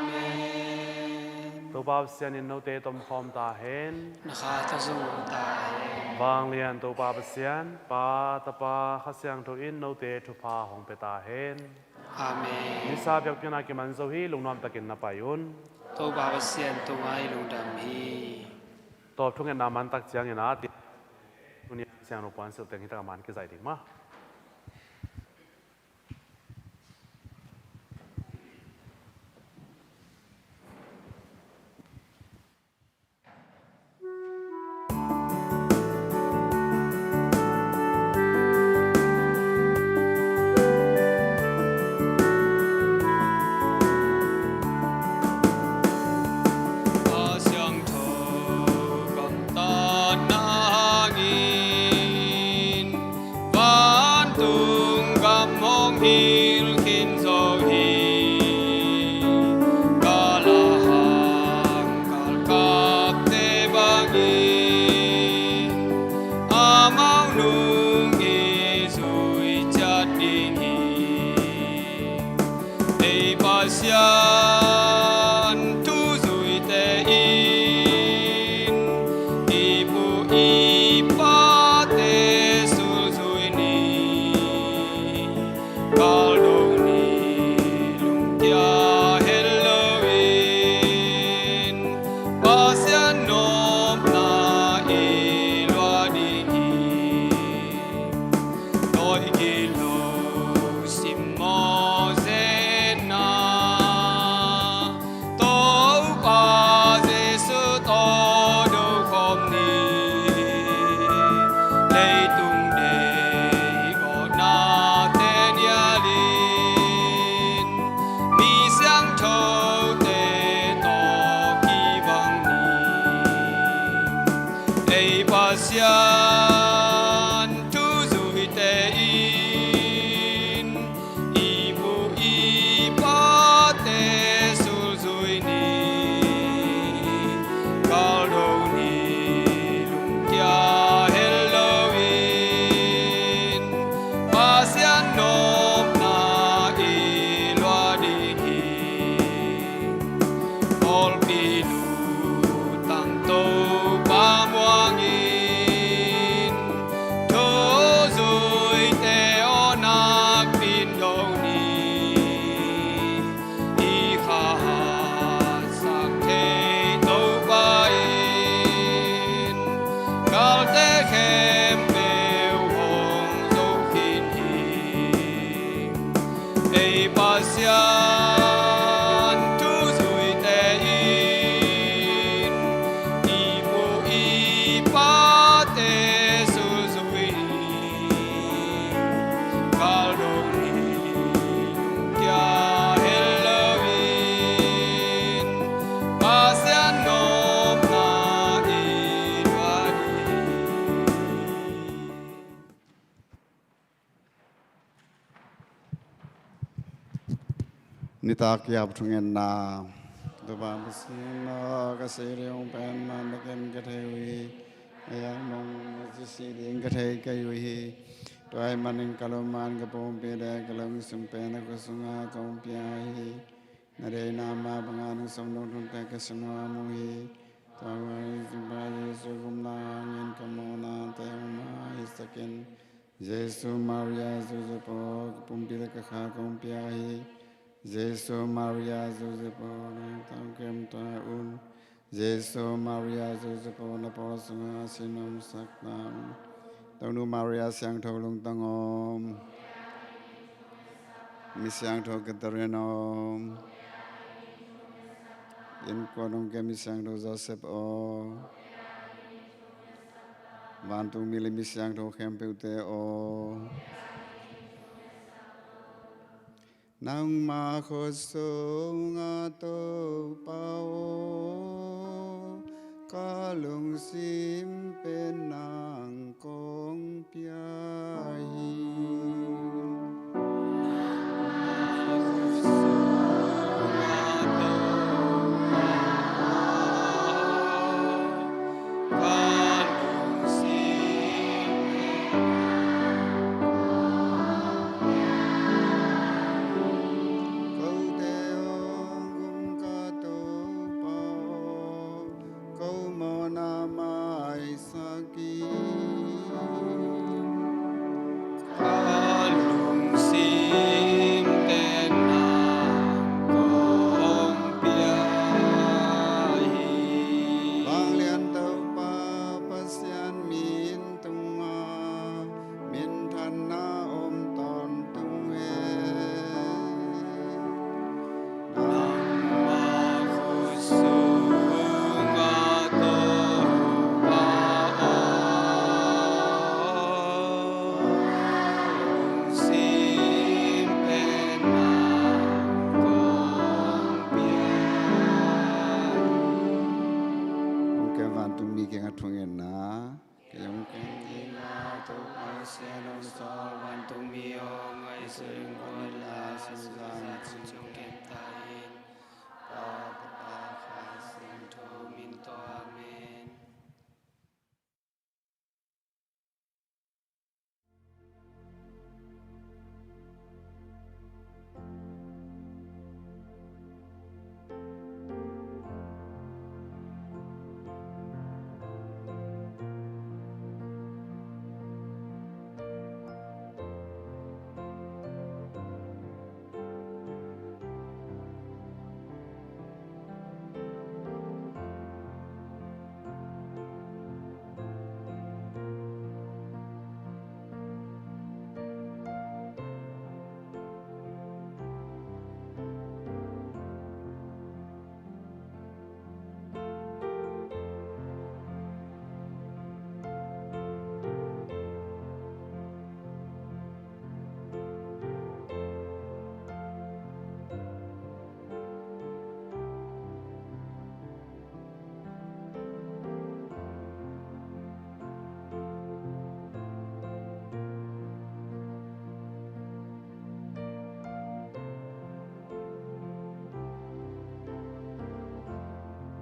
Amen. Topa Pasian in note tomkhawm ta hen. Na kha tawh zong om ta hen. Vanglian Topa Pasian, Pa, Tapa, Kha Siangtho in note thupha hong pia ta hen. Amen. Misa biakpiakna kiman zo hi, lungnuam takin na pai un. Topa Pasian tungah i lungdam hi. Tawp thungetna man tak ciangin a ti, tuni a siangtho puansilh teng hi takah man kizaih ding maw. A siangtho gamtatna hangin vantung gam hong hilh khin zo hi. Galahang galkapte bangin amau nung i zui ciat ding hi. Ei Pasian thuzuite in i pu i pate sulzui ni. Kaldo ni lungkia hel loin Pasian nopna i luah ding hi. Dawi gilo simmawh zetna Topa Jesu tawh do khawm ni. Leitung deih gawhnate nialin mi siangthote tawh kibang ni. Ei Pasian thuzuite in i pu i pate sulzui ni. Kaldo ni lungkia hel loin Pasian nopna i luah ding hi. Pawlpi lutang Topa muangin Nitak kiap thungetna. Topa Pasian aw, ka sih ding pen man takin ka thei uh hi. Ka yangmong na sih ding ka thei kei uh hi. Tua ahih manin ka lungmang ka pumpi le ka lungsim pen na khut sungah kong pia hi. Na deihna mah bangin na sungah dong thei ka nuam uh hi. Tua ahih manin Jesu gupna hangin ka mawhna tawh hong maisak in. Jesu, Maria, Joseph aw, ka pumpi le ka kha kong pia hi. Jesu, Maria, Joseph aw, na tawh khem ta un. Jesu, Maria, Joseph aw, na pawl sungah sin hong sak ta un. Tonu Maria siangtho lungtang aw, mi siangtho Catherine aw, innkuan hong kem mi siangtho Joseph aw, vantungmi le mi siangtho khempeuhte aw, nangmah khut sungah Topa aw, ka lungsim pen nang kong pia hi. Kote hong gum ka Topa aw, ko mawhna maisak in. Ka lungsim pen nang kong pia hi. Vanglian Topa Pasian min tungah minthanna om tawntung hen. Nangmah khut sungah Topa aw, lungsim pen nang kong pia hi. Hong kem vantungmi kiangah thungetna. Kei hong kem ding a, Topa Pasian hong sawl, vantungmi aw, ngaihsun kei inla, sihna sung kem ta in.